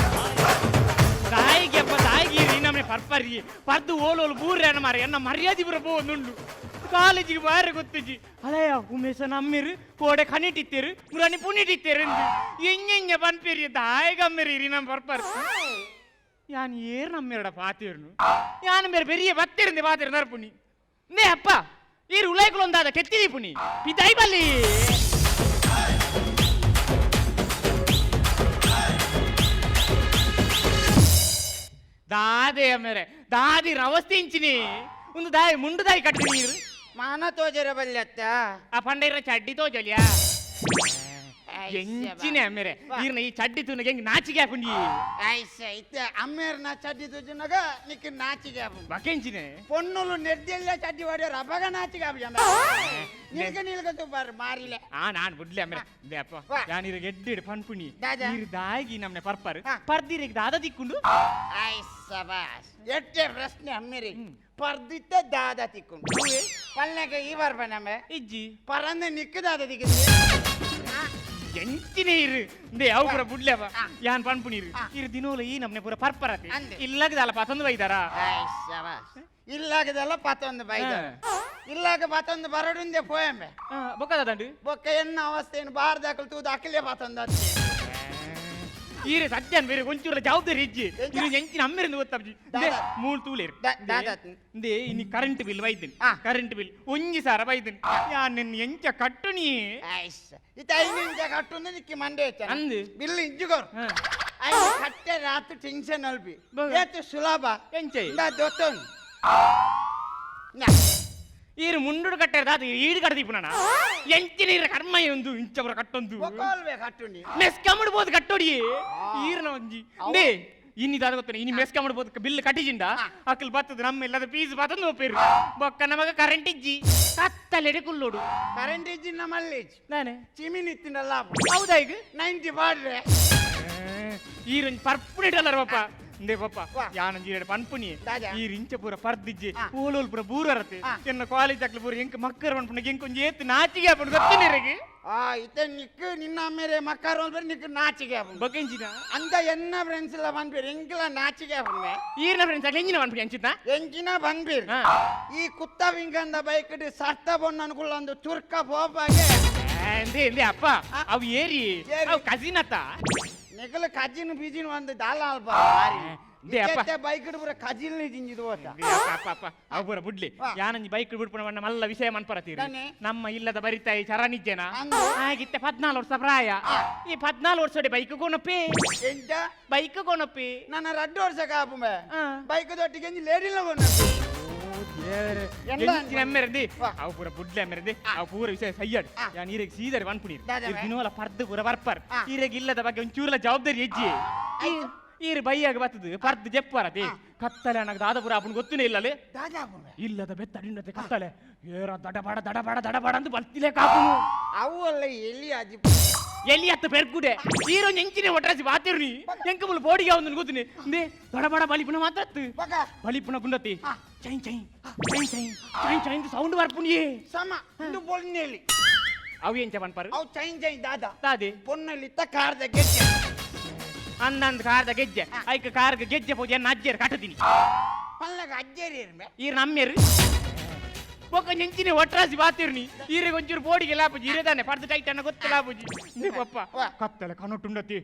ತಾಯಿಗೆ ಅಪ್ಪ ತಾಯಿಗೆ ನಮ್ಮನೆ ಪರ್ಪರಿ ಪರ್ದು ಓಲೋಲು ಬೂರ್ಯಾನ ಮಾರ ಎನ್ನ ಮರ್ಯಾದೆ ಪೂರ ಪೋವೊಂದುಂಡು ಕಾಲೇಜಿಗೆ ಬಾರೆ ಗೊತ್ತುಜಿ ಅಲಯ ಉಮೇಶ ನಮ್ಮಿರು ಕೋಡೆ ಕಣಿಟಿತ್ತೇರು ಮುರಾಣಿ ಪುಣಿಟಿತ್ತೇರು ಎಂಗೆಂಗೆ ಪನ್ಪೇರಿ ತಾಯಿಗಮ್ಮಿರಿ ಇರಿ ನಮ್ಮ ಪರ್ಪರ್ ಯಾನ್ ಏರ್ ನಮ್ಮಿರಡ ಪಾತೇರ್ನು ಯಾನ್ ಬೇರೆ பெரிய பத்திருந்து பாத்திரு நரப்புனி ನೇ ಅಪ್ಪ ಈರು ಉಲೈಕುಲೊಂದಾದ ಕೆತ್ತಿದಿ ಪುನಿ ಪಿದಾಯಿ ಬಲ್ಲಿ. ದಾದೆ ಮೇರೆ ದಾದಿ ರವಸ್ತಿಂಚಿನಿ ಒಂದು ದಾಯಿ ಮುಂಡು ದಾಯಿ ಕಟ್ಟಿ ನೀರು ಮಾನ ತೋಜರ ಬಲ್ಯತ್ತ ಆ ಪಂಡ ಚಡ್ಡಿ ತೋಜಲಿಯಾ ಎಂಚಿನ ಅಮ್ಮೇರೆ ಈರ್ನ ಈ ಚಡ್ಡಿ ತೂನಗೆ ಹೆಂಗ್ ನಾಚಿಗೆ ಹಾಕುಂಡಿ. ಐಸ ಇತ್ತೆ ಅಮ್ಮೇರ್ನ ಚಡ್ಡಿ ತೋಜುನಗ ನಿಕ್ ನಾಚಿಗೆ ಆಪುಂಡು. ಬಕೆಂಚಿನೆ ಪೊನ್ನುಲು ನೆಡ್ದೆಲ್ಲ ಚಡ್ಡಿ ವಾಡ್ಯಾರ ಅಪಗ ನಾಚಿಗೆ ಆಪುಜಿ ನಿಲ್ಕ ನಿಲ್ಕ ತೂಪಾರು ಮಾರಿಲೆ. ಆ ನಾನ್ ಬುಡ್ಲೆ ಅಮ್ಮೇರೆ they ಅಪ್ಪ ಯಾನ್ ಇರಗೆ ಎಡ್ಡೆಡ್ ಪನ್ಪುಣಿ ಈರ್ ದಾಗಿ ನಮ್ನೆ ಪರ್ಪರ್ ಪರ್ದಿರಿಗೆ ದಾದ ದಿಕ್ಕುಂಡು. ಐಸಬಾಸ್ ಎಟ್ಟೆ ಪ್ರಶ್ನೆ ಅಮ್ಮೇರಿ ಪರ್ದಿತ್ತ ದಾದ ತಿಕ್ಕೊಂಡು ಪಲ್ನಗೆ ಈ ಬರ್ಪ ನಮ್ಮೆ ಇಜ್ಜಿ ಪರಂದ ನಿಕ್ಕು ದಾದ ದಿಕ್ಕಿದ್ರಿ ಎಂಚಿನ ಇರು ಇಂದೆ ಯಾವ ಪೂರ ಬುಡ್ಲೆವ ಯಾನ್ ಪನ್ಪುಣೀರು ಇರು ದಿನೋಲ ಈ ನಮ್ನೆ ಪೂರ ಪರ್ಪರತೆ ಇಲ್ಲಗದಲ್ಲ ಪತಂದು ಬೈದಾರ. ಇಲ್ಲಾಗದಲ್ಲ ಪತೊಂದು ಬೈದಾರ ಇಲ್ಲಾಗ ಪತೊಂದು ಬರಡುಂದೆ ಪೋಯಂಬೆ ಬೊಕ್ಕದಂಡು ಬೊಕ್ಕ ಎನ್ನ ಅವಸ್ಥೆಯನ್ನು ಬಾರ್ದಾಕಲು ತೂದು ಅಕ್ಕಲೇ ಪತೊಂದು ಅತ್ತೆ ಈರೆ ಸತ್ಯನ್ ಬೇರೆ ಒಂಚೂರ ಜವಾಬ್ದಾರಿ ಇಜ್ಜಿ ಇರು ಎಂಚಿನ ಅಮ್ಮಿರಂದು ಗೊತ್ತಬ್ಜಿ ಮೂರು ತೂಲೇರು ಇಂದೆ ಇನಿ ಕರೆಂಟ್ ಬಿಲ್ ಬೈದಿನಿ ಕರೆಂಟ್ ಬಿಲ್ ಒಂಜಿ ಸಾರ ಬೈದಿನಿ ಯಾನ್ ನಿನ್ನ ಎಂಚ ಕಟ್ಟು ನೀ ಇತ್ತ ಐದು ಇಂಚ ಕಟ್ಟು ನಿಕ್ಕಿ ಮಂಡೆ ಅಂದು ಬಿಲ್ ಇಂಜುಗೋರು ಐದು ಕಟ್ಟೆ ರಾತ್ರಿ ಟೆನ್ಷನ್ ಅಲ್ಪಿ ಏತು ಸುಲಭ ಎಂಚೆ ಇಂದ ದೊತ್ತೊಂದು ಈರು ಮುಂಡುಡು ಕಟ್ಟೆ ದಾದು ಈಡು ಕಟ್ಟದೀಪು ನಾನ ಎಂಚಿನ ಈರ ಕರ್ಮ ಒಂದು ಇಂಚವರ ಕಟ್ಟೊಂದು ಕಟ್ಟುನಿ ಮೆಸ್ಕಮಡ್ಬೋದು ಕಟ್ಟೋಡಿ ಈರ್ನ ಒಂಜಿ ನೇ ಇನ್ನಿ ದಾದ ಗೊತ್ತನೆ ಇನಿ ಮೆಸ್ಕಮಡ್ಬೋದು ಬಿಲ್ ಕಟ್ಟಿಜಿಂದ ಅಕ್ಕಲ್ ಬತ್ತದ ನಮ್ಮ ಇಲ್ಲದ ಪೀಸ್ ಬತ್ತಂದು ಒಪ್ಪೇರು ಬೊಕ್ಕ ನಮಗ ಕರೆಂಟ್ ಇಜ್ಜಿ ಕತ್ತಲೆಡೆ ಕುಲ್ಲೋಡು ಕರೆಂಟ್ ಇಜ್ಜಿ ನಮ್ಮಲ್ಲಿ ನಾನೇ ಚಿಮಿನಿ ಇತ್ತಿನಲ್ಲ ಹೌದಾ ಈಗ 90 ಬಾಡ್ರೆ ಈರೊಂಜಿ ಪರ್ಪುಣಿಟಲ್ಲರ ಪಪ್ಪ ಇಂದೇ ಪಪ್ಪ ಯಾನೊಂಜಿ ಎರಡು ಪನ್ಪುನಿ ಈ ರಿಂಚ ಪೂರ ಪರ್ದಿಜ್ಜಿ ಓಲೋಲ್ ಪೂರ ಬೂರರತೆ ಎನ್ನ ಕಾಲೇಜ್ ಅಕ್ಲು ಪೂರ ಎಂಕ್ ಮಕ್ಕರ್ ಪನ್ಪುನ ಎಂಕ್ ಒಂಜಿ ಏತ್ ನಾಚಿಗೆ ಆಪುಂಡು ಗೊತ್ತಿನಿರಗೆ. ಆ ಇತ್ತೆ ನಿಕ್ಕು ನಿನ್ನ ಅಮ್ಮೇರೆ ಮಕ್ಕರ್ ಪನ್ಪೇರು ನಿಕ್ಕು ನಾಚಿಗೆ ಆಪುಂಡು ಬೊಕೆಂಚಿನ ಅಂದ ಎನ್ನ ಫ್ರೆಂಡ್ಸ್ ಎಲ್ಲ ಪನ್ಪೇರು ಎಂಕ್ಲ ನಾಚಿಗೆ ಆಪುಂಡೆ ಈರ್ನ ಫ್ರೆಂಡ್ಸ್ ಅಕ್ಲು ಎಂಜಿನ ಪನ್ಪುನಿ ಅಂಚಿನ ಎಂಚಿನ ಪನ್ಪೇರು ಈ ಕುತ್ತ ವಿಂಗಂದ ಬೈಕ್ ಸರ್ತ ಬೊಣ್ಣ ಅನುಕೂಲ ತುರ್ಕ ಪೋಪಾಗೆ ಎಂದೇ ಎಂದೇ ಅಪ್ಪ ಅವು ಏರಿ ಅವು ಕಸಿನ್ ಅತ್ತ ನಿಕಲ ಕಜಿನ್ ಬಿಜಿನ್ ಒಂದು ದಾಲ ಅಲ್ಪ ಬೈಕ್ ಪೂರ ಕಜಿಲ್ ಜಿಂಜಿದು ಹೋತ ಅಪ್ಪ ಅಪ್ಪ ಅವು ಪೂರ ಬುಡ್ಲಿ ಯಾನಂಜಿ ಬೈಕ್ ಬಿಡ್ಪುಣ ಬಣ್ಣ ಮಲ್ಲ ವಿಷಯ ಮನ್ಪರತೀರಿ ನಮ್ಮ ಇಲ್ಲದ ಬರಿತಾಯಿ ಚರಣಿಜ್ಜನ ಆಗಿತ್ತೆ 14 ವರ್ಷ ಪ್ರಾಯ ಈ 14 ವರ್ಷ ಬೈಕ್ ಕೊನಪ್ಪಿ ಎಂತ ಬೈಕ್ ಕೊನಪ್ಪಿ ನನ್ನ 2 ವರ್ಷ ಕಾಪುಂಬೆ ಬೈಕ್ ದೊಟ್ಟಿಗೆ ಲೇಡಿಲ್ಲ ಕೊನಪ್ಪಿ ಅವು ಪೂರ ಬುಡ್ಲೆ ಅಮ್ಮೆರಂದಿ ಅವು ಪೂರ ವಿಷಯ ಸಯ್ಯಾಡು ಯಾನ್ ಈರೆಗ್ ಸೀದರ್ ಪನ್ಪುನೀರು ದಿನೋಲ ಪರ್ದು ಪೂರ ಬರ್ಪರ್ ಈರೆಗ್ ಇಲ್ಲದ ಬಗ್ಗೆ ಒಂಚೂರ್ಲ ಜವಾಬ್ದಾರಿ ಹೆಜ್ಜೆ ಈರು ಬೈಯಾಗ ಬತ್ತದು ಪರ್ದು ಜೆಪ್ಪರತಿ ಕತ್ತಲೆ ಅನ್ನಕ ದಾದ ಪೂರ ಅಪ್ಪನ ಗೊತ್ತನೇ ಇಲ್ಲಲೆ ಇಲ್ಲದ ಬೆತ್ತ ಅಡಿಂಡತೆ ಕತ್ತಲೆ ಏರ ದಡಬಡ ದಡಬಡ ದಡಬಡ ಅಂತ ಬಲ್ತಿಲೆ ಕಾಪುನು ಅವು ಅಲ್ಲ ಎಲ್ಲಿ ಅಜ್ಜಿ ಎಲ್ಲಿ ಅತ್ತ ಪೆರ್ಗುಡೆ ಈರೋ ಎಂಚಿನೆ ಒಟ್ರಾಸಿ ಬಾತಿರು ನೀ ಎಂಕ ಮುಲ್ ಬೋಡಿಗೆ ಅವನು ಗೊತ್ತಿನಿ ಇಂದೇ ದಡಬಡ ಬಲಿಪುನ ಮಾತ್ರ ಬಲಿಪುನ ಗುಂಡತಿ chain chain chain chain chain chain sound ಬರ್ಪುನಿಯೇ ಸಮ ಇಂದು ಪೊನ್ನೆಲಿ ಅವು ಎಂಚ ಪನ್ಪರು ಅವು ಚೈನ್ ಚೈನ್ ದಾದಾ ದಾದೆ ಪೊನ್ನೆಲಿ ಇತ್ತ ಕಾರ್ದ ಗೆಜ್ಜೆ ಅಂದಂದು ಕಾರ್ದ ಗೆಜ್ಜೆ ಐಕ ಕಾರ್ಗ ಗೆಜ್ಜೆ ಪೂಜೆ ಅಜ್ಜೇರು ಕಟ್ಟದಿನಿ ಪಲ್ಲಗ ಅಜ್ಜೇರಿ ಇರ್ಮೆ ಈರ್ ನಮ್ಮೇರು ಬೊಕ್ಕ ನೆಂಚಿನ ಒಟ್ರಾಸಿ ಬಾತಿರ್ನಿ ಈರೆಗೆ ಒಂಚೂರು ಬೋಡಿಗೆ ಲಾಪುಜಿ ಈರೆ ತಾನೆ ಪರ್ದು ಟೈಟ್ ಅನ್ನ ಗೊತ್ತ ಲಾಪುಜಿ ನೀ ಪಪ್ಪ ಕತ್ತಲೆ ಕನೊಟ್ಟುಂಡತಿ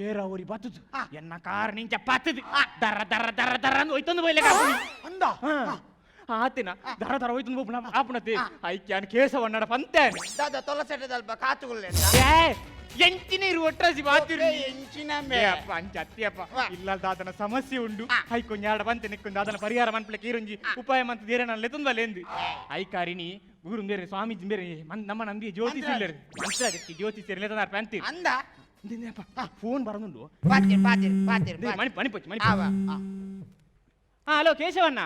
ಏರ ಊರಿ ಬತ್ತದು ಎನ್ನ ಕಾರ್ ನಿಂಚ ಪತ್ತದು ದರ ದರ ದರ ದರ ಅಂದ್ ಒಯ್ತೊಂದು ಬೈಲೆ ಕಾಪುನಿ ಅಂದ ಆತಿನ ದರ ದರ ಹೋಯ್ತು ಒಬ್ಬನ ಆಪುಣತೆ ಐಕ್ಯಾನ್ ಕೇಸವಣ್ಣಡ ಪಂತೆ ದಾದಾ ತೊಲಸೆಟದಲ್ಪ ಕಾತುಗುಲ್ಲೆ ಎಂಚಿನ ಇರು ಒಟ್ರಾಸಿ ಬಾತಿರು ಎಂಚಿನ ಅಪ್ಪ ಅಂಚ ಅತ್ತಿಯಪ್ಪ ಇಲ್ಲ ದಾದನ ಸಮಸ್ಯೆ ಉಂಡು ಐಕೊಂಜ ಆಡ ಬಂತೆ ನಿಕ್ಕೊಂದು ದಾದನ ಪರಿಹಾರ ಮನ್ಪ್ಲಕ್ಕೆ ಈರೊಂಜಿ ಉಪಾಯ ಮಂತ ದೇರೆ ನಾನು ಲೆತ್ತೊಂದಲ್ಲ ಎಂದು ಐಕಾರಿನಿ ಗುರು ಬೇರೆ ಸ್ವಾಮೀಜಿ ಬೇರೆ ನಮ್ಮ ನಂದಿ ಜ್ಯೋತಿಷ್ ಇಲ್ಲರು ಮಂತ್ರ ಜ್ಯೋತಿಷ್ ಲೆತ್ತನಾರ್ ಪ್ಯಾಂತಿ ಅಂದ ಫೋನ್ ಬರೋದುಂಡು ಪಾತಿರ್ ಪಾತಿರ್ ಪಾತಿರ್ ಮಣಿ ಮಣಿ ಪಚ್ಚಿ ಮಣಿ ಹಾ ಹಲೋ ಕೇಶವಣ್ಣ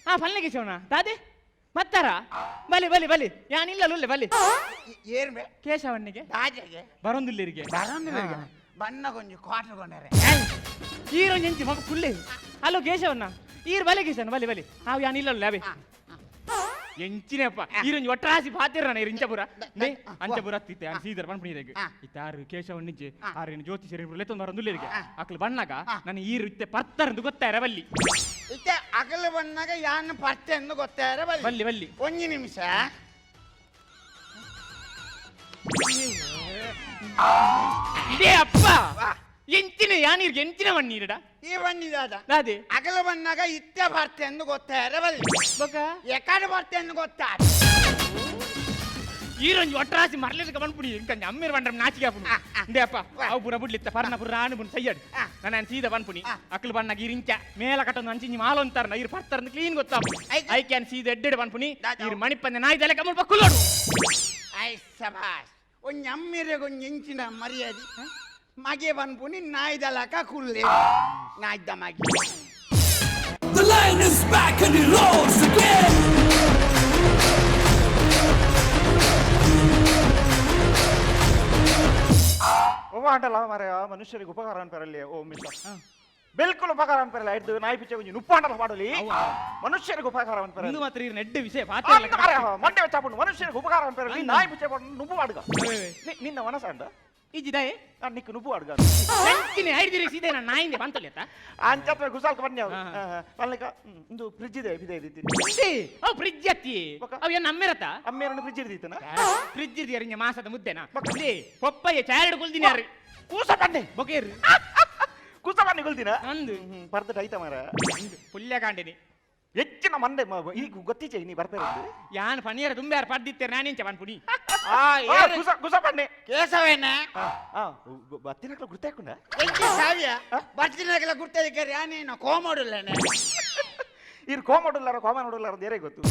ಹಾ ಫಲ್ನೆ ಕೇಶವಣ್ಣ ದಾದೆ ಮತ್ತಾರ ಬಲಿ ಬಲಿ ಬಲಿ ಯಾನಿಲ್ಲ ಲುಲ್ಲೆ ಬಲಿ ಏರ್ಬೆ ಕೇಶವಣ್ಣಗೆ ದಾಜೆಗೆ ಬರೋಂದಿಲ್ಲರಿಗೆ ಬರೋಂದಿಲ್ಲರಿಗೆ ಬಣ್ಣ ಕೊಂಚ ಕ್ವಾರ್ಟರ್ ಕೊಂಡರೆ ಈರೊಂಜಿ ಎಂಚಿ ಮಗ ಕುಲ್ಲೆ ಹಲೋ ಕೇಶವಣ್ಣ ಈರ್ ಬಲೆ ಕೇಶವಣ್ಣ ಬಲಿ ಬಲಿ ಹಾವು ಯಾನಿಲ್ಲ ಅವೆ ಎಂಚಿನಪ್ಪ ಈರೊಂಜಿ ಒಟ್ರಾಸಿ ಪಾತಿರಣ ಇರು ಇಂಚಪುರ ಅಂಚಪುರ ಅತ್ತಿತ್ತೆ ಯಾನ್ ಸೀದರ್ ಪನ್ಪುನೀರೆಗ್ ಇತ್ತಾರು ಕೇಶವಣ್ಣಿಜ್ಜೆ ಆರೇನು ಜ್ಯೋತಿಷರು ಲೆತ್ತೊಂದು ಬರೋಂದುಲ್ಲೆರಿಗೆ ಅಕ್ಲು ಬಣ್ಣಗ ನನ್ನ ಈರು ಇತ್ತೆ ಪರ್ತರಂದು ಗೊತ್ತಾರ ಬಲ್ಲಿ ಇತ್ತೆ ಅಗಲ ಬಣ್ಣಗ ಯಾನ್ ಪರ್ತೆ ಎಂದು ಗೊತ್ತಾರ ಬಲ್ಲಿ ಬಲ್ಲಿ ಬಲ್ಲಿ ಒಂಜಿ ನಿಮಿಷ ಇದೇ ಅಪ್ಪ ಎಂಚಿನ ಯಾನೀರ್ಗೆ ಎಂಚಿನ ಬಣ್ಣೀರಡ ಈ ಬಣ್ಣಿದಾದ ಅದೇ ಅಗಲ ಬಣ್ಣಗ ಇತ್ತೆ ಬರ್ತೆ ಎಂದು ಗೊತ್ತಾರ ಬಲ್ಲಿ ಎಕಡೆ ಬರ್ತೆ ಎಂದು ಗೊತ್ತಾರ ಈರೊಂಜಿ ಒಟ್ರಾಸಿ ಮರ್ಲಿಕ್ಕೆ ಬಂದ್ಬಿಡಿ ಇಂಕ ಅಮ್ಮಿರ್ ಬಂಡ್ರ ನಾಚಿಗೆ ಹಾಪುನು ಇಂದೇ ಅಪ್ಪ ಅವು ಪೂರ ಬುಡ್ಲಿತ್ತ ಪರ್ನ ಪುರ ರಾಣು ಬುನ್ ಸಯ್ಯಡ್ ನಾನು ಸೀದಾ ಬಂದ್ಪುನಿ ಅಕ್ಲು ಬಣ್ಣಗ ಈರಿಂಚ ಮೇಲ ಕಟ್ಟೊಂದು ಅಂಚಿಂಜಿ ಮಾಲು ಅಂತಾರ ಈರು ಪರ್ತಾರ ಕ್ಲೀನ್ ಗೊತ್ತಾಪು I can ಸೀದಾ ಎಡ್ಡೆಡ್ ಬಂದ್ಪುನಿ ಈರು ಮಣಿಪಂದೆ ನಾಯಿ ತಲೆ ಕಮ್ಮಲ್ ಪಕ್ಕುಲೋಡು I ಸಬಾಷ್ ಒಂಜಿ ಅಮ್ಮಿರೆಗ್ ಒಂಜಿ ಇಂಚಿನ ಮರ್ಯಾದೆ ಮಗೆ ಬಂದ್ಪುನಿ ನಾಯ್ದಲಕ ಕುಲ್ಲೆ ನಾಯ್ದ ಮಗೆ The lion is back and he roars again. ಒವ್ವಾಂಡಲ ಮಾರಾಯ ಮನುಷ್ಯರಿಗೆ ಉಪಕಾರ ಅನ್ಪರಲ್ಲಿ ಓ ಮಿತ್ರ ಬಿಲ್ಕುಲ್ ಉಪಕಾರ ಅನ್ಪರಲ್ಲ ಹಿಡ್ದು ನಾಯಿ ಪಿಚ್ಚೆ ಒಂಜಿ ನುಪ್ಪಾಂಡಲ ಮಾಡಲಿ ಮನುಷ್ಯರಿಗೆ ಉಪಕಾರ ಅನ್ಪರಲ್ಲ ಇಂದು ಮಾತ್ರ ಈರ್ನ ಎಡ್ಡೆ ವಿಷಯ ಮಂಡೆ ವೆಚ್ಚಾಪುಂಡು ಮನುಷ್ಯರಿಗೆ ಉಪಕಾರ ಅನ್ಪರಲ್ಲ ನಾಯಿ ಪಿಚ್ಚೆ ನುಬ್ಬು ಅಡ್ಗ ನಿನ್ನ ಮನಸ್ಸಂಡ ಇಜ್ಜಿದಾಯೆ ನಿಕ್ಕು ನುಬ್ಬು ಅಡ್ಗ ಎಂಚಿನ ಐದಿರಿ ಸೀದೆ ನಾನು ನಾಯಿಂದ ಬಂತಲೇತ ಅಂಚತ್ವೆ ಗುಸಾಲ್ಕ ಬನ್ನಿ ಪಲ್ಲಿಕ ಇಂದು ಫ್ರಿಜ್ ಇದೆ ಇದೆ ಇದೆ ಅವು ಫ್ರಿಜ್ ಅತ್ತಿ ಅವು ಏನು ಅಮ್ಮಿರತ ಅಮ್ಮೇರನ್ನು ಫ್ರಿಜ್ ಇರ್ದಿತ್ತನ ಫ್ರಿಜ್ ಇರ್ದಿ ಅರಿಂಜ ಮಾಸದ ಮುದ್ದೆನಾ ಇದೇ ಪೊಪ್ಪಯ್ಯ ಚಾರಡು ಕುಲ್ದಿನಿ ಯಾರು ಕೂಸ ಬನ್ನಿ ಬೊಕೇರು ಕೂಸ ಬನ್ನಿ ಕುಲ್ದಿನ ಅಂದು ಪರ್ದ ಐತ ಮಾರ ಪುಲ್ಯ ಕಾಂಡಿನಿ ಹೆಚ್ಚಿನ ಮಂಡೆ ಈಗ ಗೊತ್ತಿಚೆ ನೀ ಬರ್ಪೇರದ್ದು ಯಾನ್ ಪನೀರ ತುಂಬೆ ಯಾರು ಪಡ್ದಿತ್ತೇನೆ ನಾನೆಂಚ ಪನ್ಪುನಿ ಕುಸ ಬನ್ನಿ ಕೇಶವೇನ ಬತ್ತಿನಕ್ಲ ಗುರ್ತಾಕೊಂಡ ಎಂಚಿ ಸಾವಿಯ ಬತ್ತಿನಕ್ಲ ಗುರ್ತಾಯಿಕರ್ ಯಾನೇನು ಕೋಮಡುಲ್ಲೇನೆ ಇರ್ ಕೋಮಡುಲ್ಲಾರ ಕೋಮ ನೋಡುಲ್ಲಾರ ಬೇರೆ ಗೊತ್ತು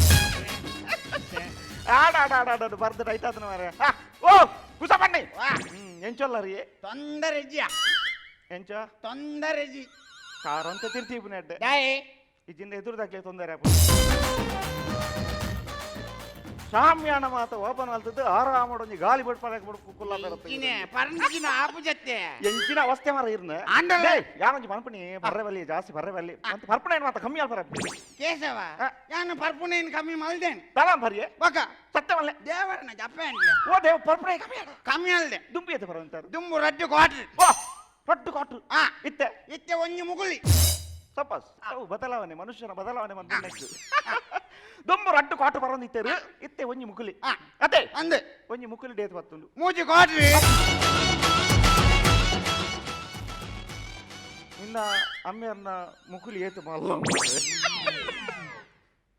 ಆಡ ಆಡ ಆಡ ಆಡ ಬರ್ದ ಐತಾತನ ಮಾರ ಓ ಕುಸ ಬನ್ನಿ ಎಂಚೊಲ್ಲ ರೀ ತೊಂದರೆ ಜಿಯ ಎಂಚ ತೊಂದರೆ ಜಿ ಕಾರಂತ ತಿರ್ತೀಪು ನೆಡ್ಡೆ ದಾಯೆ ಇಜ್ಜಿಂದ ಎದುರುದಾಗ್ಲೇ ತೊಂದರೆ ಶಾಮ್ಯಾನ ಮಾತ ಓಪನ್ ಆಲ್ತದ್ದು ಆರಾಮ ಒಂಜಿ ಗಾಳಿ ಬಿಡ್ಪಾಡಕ್ ಬಿಡ್ ಕುಲ್ಲ ಇಂಚಿನ ಪರಂಚಿನ ಆಪು ಜತ್ತೆ ಎಂಚಿನ ಅವಸ್ಥೆ ಮಾರ ಇರ್ನ ಆಂಡಲ ಯಾನೊಂಜಿ ಪನ್ಪುನಿ ಬರ್ರೆ ಬಲ್ಲಿ ಜಾಸ್ತಿ ಬರ್ರೆ ಬಲ್ಲಿ ಅಂತ ಪರ್ಪುಣೆ ಮಾತ ಕಮ್ಮಿ ಆಲ್ ಬರ ಕೇಶವ ಯಾನು ಪರ್ಪುಣೆನ್ ಕಮ್ಮಿ ಮಲ್ದೇನ್ ತಲಾಂ ಬರ್ಯೆ ಬಕ ಸತ್ಯ ಮಲ್ಲೆ ದೇವರನ ಜಪ್ಪೆ ಅಂಡ್ಲೆ ಓ ದೇವ ಪರ್ಪುಣೆ ಕಮ್ಮಿ ಆಡ ಕಮ್ಮಿ ಅಲ್ದೆ ದುಂಬಿ ಎತ್ತ ಬರಂತಾರು ದುಂಬು ರಡ್ಡು ಕ್ವಾಟ್ರ್ ಓ ರಡ್ಡು ಕ್ವಾಟ್ರ್ ಇತ್ತೆ ಇತ್ತೆ ಒಂಜಿ ಮುಗುಳಿ ತಪಾಸ್ ಅವು ಬದಲಾವಣೆ ಮನುಷ್ಯನ ಬದಲಾವಣೆ ಬಂದು ದೊಂಬು ರಡ್ಡು ಕ್ವಾಟ್ರ್ ಬರೋದು ಇತ್ತೇರು ಇತ್ತೆ ಒಂಜಿ ಮುಕುಲಿ ಅದೇ ಅಂದೆ ಒಂಜಿ ಮುಕುಲಿ ಡೇತ್ ಬತ್ತುಂಡು ಮೂಜಿ ಕ್ವಾಟ್ರಿ ನಿನ್ನ ಅಮ್ಮೆಯರ್ನ ಮುಕುಲಿ ಏತು ಮಲ್ಲ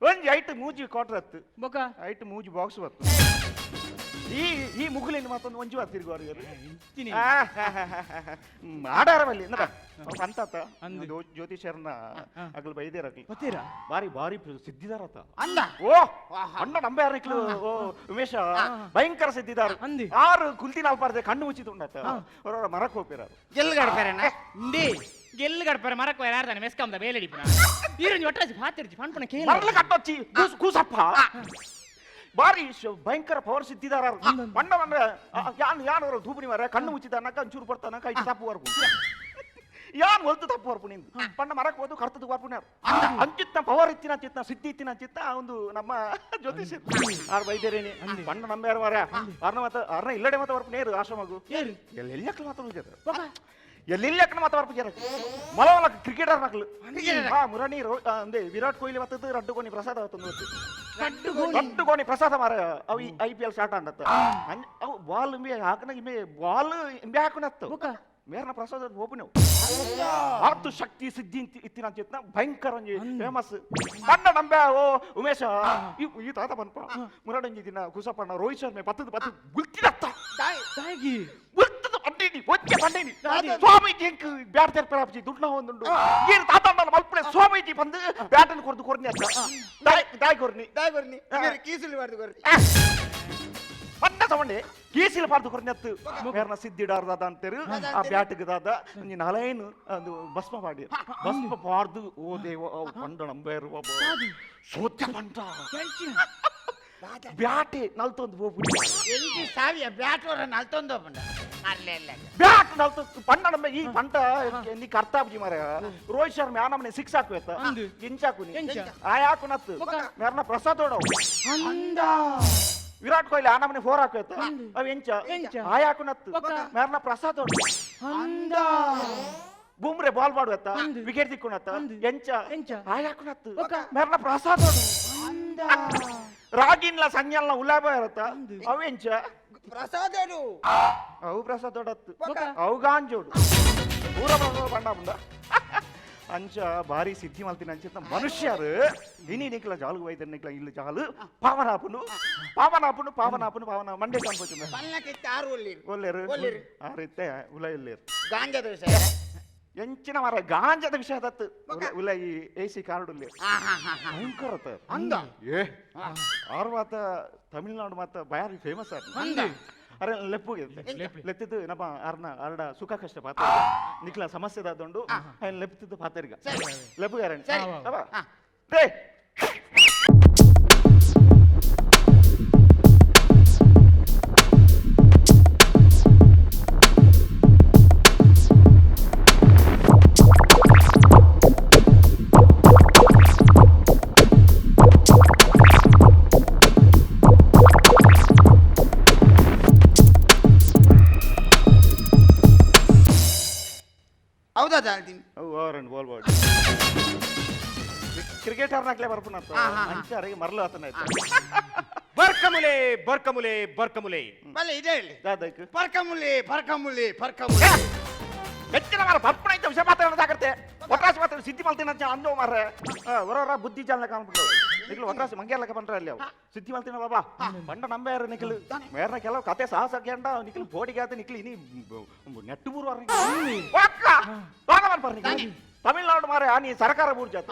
ಒಂಜಿ ಐಟ್ ಮೂಜಿ ಕ್ವಾಟ್ರ್ ಹತ್ತು ಬೊಕ ಐಟ್ ಮೂಜಿ ಬಾಕ್ಸ್ ಬತ್ತು ಈ ಈ ಮುಗುಲಿನ ಮತ್ತೊಂದು ಒಂಜಿ ಬಾತ್ ತಿರುಗುವಾರು ಆಡಾರವಲ್ಲಿ ಅಂತಾತ ಜ್ಯೋತಿಷರ್ನ ಅಗಲ್ ಬೈದೇರ ಬಾರಿ ಬಾರಿ ಸಿದ್ಧಿದಾರತ ಅಂದ ಓ ಅಣ್ಣ ನಂಬೆ ಓ ಉಮೇಶ ಭಯಂಕರ ಸಿದ್ಧಿದಾರ ಆರು ಕುಲ್ತಿನ ಅಲ್ಪಾರ್ದೆ ಕಣ್ಣು ಮುಚ್ಚಿದುಂಡತ ಅವರವರ ಮರಕ್ ಹೋಗ್ಪಿರ ಗೆಲ್ಲು ಗಡಪೇರಣ್ಣ ಇಂದೇ ಗೆಲ್ಲು ಗಡಪೇರ ಮರಕ್ ಹೋಯ್ರ ಯಾರ್ದಾನೆ ಮೆಸ್ಕಂದ ಬೇಲೆಡಿಪುನ ಈರಂಜಿ ಒಟ್ರಾಜಿ ಪಾತಿರ್ಜಿ ಪಣ್ಪುಣ ಕೇಳ ಮರಲ ಕಟ್ಟೊಚ್ಚಿ ಕೂಸಪ್ಪ ಬಾರಿ ಭಯಂಕರ ಪವರ್ ಸಿದ್ಧಿದಾರ ಬಣ್ಣ ಬಣ್ಣ ಯಾನ್ ಯಾನ್ ಅವರು ಧೂಪನಿ ಮಾರ ಕಣ್ಣು ಮುಚ್ಚಿದಾನಕ ಒಂಚೂರು ಬರ್ತಾನಕ ಐದು ತಪ್ಪು ವರ್ಪು ಯಾನ್ ಒಲ್ತು ತಪ್ಪು ವರ್ಪು ನಿಂದು ಬಣ್ಣ ಮರಕ್ ಹೋದು ಕರ್ತದ ವರ್ಪು ಅಂಚಿತ್ತ ಪವರ್ ಇತ್ತಿನ ಚಿತ್ತ ಸಿದ್ಧಿ ಇತ್ತಿನ ಚಿತ್ತ ಒಂದು ನಮ್ಮ ಜ್ಯೋತಿಷ್ ಆರ್ ಬೈದೇರೇನಿ ಬಣ್ಣ ನಂಬ್ಯಾರ ಮಾರ ಅರ್ನ ಮಾತ ಅರ್ನ ಇಲ್ಲಡೆ ಮಾತ ವರ್ಪು ನೇರು ಆಶ್ರಮಗು ಎಲ್ಲೆಲ್ಲಕ್ಕೂ ಮಾತ್ರ ಎಲ್ಲೆಲ್ಲಕ್ಕೂ ಮಾತ ವರ್ಪು ಜರ ಮಲವಲ ಕ್ರಿಕೆಟರ್ ನಕಲು ಹಾ ಮುರಣಿ ಅಂದೆ ವಿರಾಟ್ ಕೊಹ್ಲಿ ಮತ್ತದ್ದು ರಡ್ಡು ಕೋಣಿ ಪ್ರಸಾದ ಅವತ್ತೊಂದು ರಡ್ಡು ಕೋಣಿ ಪ್ರಸಾದ ಮಾರ ಅವು I P L start ಅಂಡತ್ತ ಅವು ಬಾಲ್ ಇಂಬೆ ಹಾಕನ ಇಂಬೆ ಬಾಲ್ ಇಂಬೆ ಹಾಕುನತ್ತು ಮೇರ್ನ ಪ್ರಸಾದ ಓಪನ್ ಆತು ಶಕ್ತಿ ಸಿದ್ಧಿ ಇತ್ತಿನ ಚೇತನ ಭಯಂಕರ ಫೇಮಸ್ ಬಣ್ಣ ನಂಬೆ ಓ ಉಮೇಶ ಈ ತಾತ ಬನ್ಪ ಮುರಡಂಜಿ ದಿನ ಕುಸಪ್ಪಣ್ಣ ರೋಹಿತ್ ಶರ್ಮೆ ಪತ್ತದ ಪತ್ತು ಗುಲ್ತಿದತ್ತ ಗುಲ್ತದ ಬಂಡೇನಿ ಒಜ್ಜೆ ಬಂಡೇನಿ ಸ್ವಾಮೀಜಿ ಎಂಕ್ ಬ್ಯಾಟ್ ತೆರ್ಪರಾಪ್ಜಿ ದುಡ್ಡು ಒಂದುಂಡು ಏನು ತಾತ ಅಣ್ಣನ ಮಲ್ಪುಣೆ ಸ್ವಾಮೀಜಿ ಬಂದು ಬ್ಯಾಟನ್ ಕೊರ್ದು ಕೊರ್ನಿ ಅತ್ತ ದಾಯ್ ದಾಯ್ ಕೊರ್ನಿ ದಾಯ್ ಕೊರ್ನಿ ಕೀಸುಲಿ ಬಾರ್ದು ಕೊರ್ನಿ ಪಟ್ಟ ತಗೊಂಡೆ ಕೀಸಿಲ ಪಾರ್ದು ಕೊರ್ನತ್ತು ಮೇರ್ನ ಸಿದ್ಧಿಡಾರ್ ದಾದ ಅಂತಾರೆ ಆ ಬ್ಯಾಟ್ಗೆ ದಾದ ಒಂಜಿ ನಾಲೈನ್ ಅದು ಭಸ್ಮ ಮಾಡಿ ಭಸ್ಮ ಪಾರ್ದು ಓ ದೇವ ಅವು ಪಂಡ ನಂಬೇರು ಸೋತ್ಯ ಪಂಡ ಬ್ಯಾಟೆ ನಲ್ತೊಂದು ಹೋಗ್ಬಿಡಿ ಎಂಜಿ ಸಾವಿಯ ಬ್ಯಾಟ್ ಅವರ ನಲ್ತೊಂದು ಹೋಗ್ಬಿಡ ಅಲ್ಲೇ ಇಲ್ಲ ಬ್ಯಾಟ್ ನಲ್ತ ಪಂಡ ನಮ್ಮ ಈ ಪಂಟ ನೀ ಕರ್ತಾಬ್ಜಿ ಮಾರ ರೋಹಿತ್ ಶರ್ಮಾ ನಮ್ಮನೆ ಸಿಕ್ಸ್ ಹಾಕುವೆತ್ತ ಎಂಚ ಹಾಕುನಿ ಆ ಹಾಕುನತ್ತು ಮೇರ್ನ ಪ್ರಸಾದ್ ಅಂದ ವಿರಾಟ್ ಕೊಹ್ಲಿ ಆ ನಮ್ಮನೆ ಫೋರ್ ಹಾಕುವೆತ್ತ ಅವ್ ಎಂಚ ಆ ಹಾಕುನತ್ತು ಮೇರ್ನ ಪ್ರಸಾದ್ ಅಂದ ಬೂಮ್ರೆ ಬಾಲ್ ಮಾಡುವತ್ತ ವಿಕೆಟ್ ತಿಕ್ಕೊಂಡತ್ತ ಎಂಚ ಆ ಹಾಕುನತ್ತು ಮೇರ್ನ ಪ್ರಸಾದ್ ಅಂದ ರಾಗಿನ್ಲ ಸಂಜಲ್ನ ಉಲಾಬ ಇರತ್ತ ಅವ್ ಎಂಚ ಪ್ರಸಾದಡು ಅವು ಪ್ರಸಾದೊಡತ್ತು ಅವು ಗಾಂಜೋಡು ಊರ ಬಣ್ಣ ಬಂದ ಅಂಚ ಭಾರಿ ಸಿದ್ಧಿ ಮಲ್ತಿನ ಅಂಚಿನ ಮನುಷ್ಯರು ಇನಿ ನಿಕ್ಲ ಜಾಲು ವೈದ್ಯ ನಿಕ್ಲ ಇಲ್ಲ ಜಾಲು ಪಾವನಾಪುನು ಪಾವನಾಪುನು ಪಾವನಾಪುನು ಪಾವನ ಮಂಡೆ ಕಾಣ್ಬೋದು ಪಲ್ಲಕ್ಕಿತ್ತ ಆರು ಒಳ್ಳಿರು ಒಲ್ಲೇರು ಒಳ್ಳಿರು ಆರಿತ್ತೆ ಉಲ ಇಲ್ಲೇರು ಗಾಂಜದ ವಿಷಯ ಎಂಚಿನ ಮರ ಗಾಂಜದ ವಿಷಯ ದತ್ತು ಉಲ ಈ ಎ ಸಿ ಕಾರ್ಡ್ ಉಲ್ಲೇರು ಭಯಂಕರ ಅಂದ ಏ ಆರು ಮಾತ ತಮಿಳ್ನಾಡು ಮಾತ ಬಾರಿ ಫೇಮಸ್ ಆರ್ ಅರೆ ಲೆಪ್ಪುಗೆ ಲೆತ್ತಿದ್ದು ನಮ್ಮ ಅರ್ನ ಅರಡ ಸುಖ ಕಷ್ಟ ಪಾತ್ರ ನಿಕ್ಲ ಸಮಸ್ಯೆ ದಾದೊಂಡು ఆయన ಲೆಪ್ತಿದ್ದು ಪಾತರಿಗ ಲೆಪ್ಪುಗಾರ ರೇ ಹೌದಾ ದಾಲ್ತೀನಿ ಓವರ್ ಬಾಲ್ ಬಾಲ್ ಕ್ರಿಕೆಟರ್ ನಾಕ್ಲೆ ಬರ್ಪುನತ್ತ ಅಂಚಾರಿಗೆ ಮರಲು ಆತನ ಆಯ್ತು ಬರ್ಕಮುಲೆ ಬರ್ಕಮುಲೆ ಬರ್ಕಮುಲೆ ಬಲ್ಲೆ ಇದೇ ಹೇಳಿ ದಾದಕ್ಕೆ ಪರ್ಕಮುಲೆ ಪರ್ಕಮುಲೆ ಪರ್ಕಮುಲೆ ಹೆಚ್ಚಿನ ಮಾರ ಬರ್ಪಣ ಐತೆ ವಿಷಯ ಮಾತಾಡೋದಾಗತ್ತೆ ಒಟ್ರಾಸಿ ಮಾತಾಡ ಸಿದ್ಧಿ ಮಲ್ತಿನ ಅಂಚ ಅಂದೋ ಮಾರ ಹೊರ ಬುದ್ಧಿ ಜಾಲನ ಕಾಣ್ಬಿಟ್ಟು ನಿಖಲು ಒಟ್ರಾಸಿ ಮಂಗ್ಯಾಲಕ ಬಂದ್ರೆ ಅಲ್ಲಿ ಅವು ಸಿದ್ಧಿ ಮಲ್ತಿನ ಬಾಬಾ ಬಂಡ ನಂಬೇರು ನಿಖಲು ಮೇರ್ನ ಕೆಲವು ಕತೆ ಸಾಹಸ ಕೇಂಡ ನಿಖಲು ಬೋಡಿಗೆ ಆತ ನಿಖಲು ಇನಿ ನೆಟ್ಟು ಬೂರು ತಮಿಳ್ನಾಡು ಮಾರೆ ನೀ ಸರ್ಕಾರ ಬೂರ್ ಜಾತ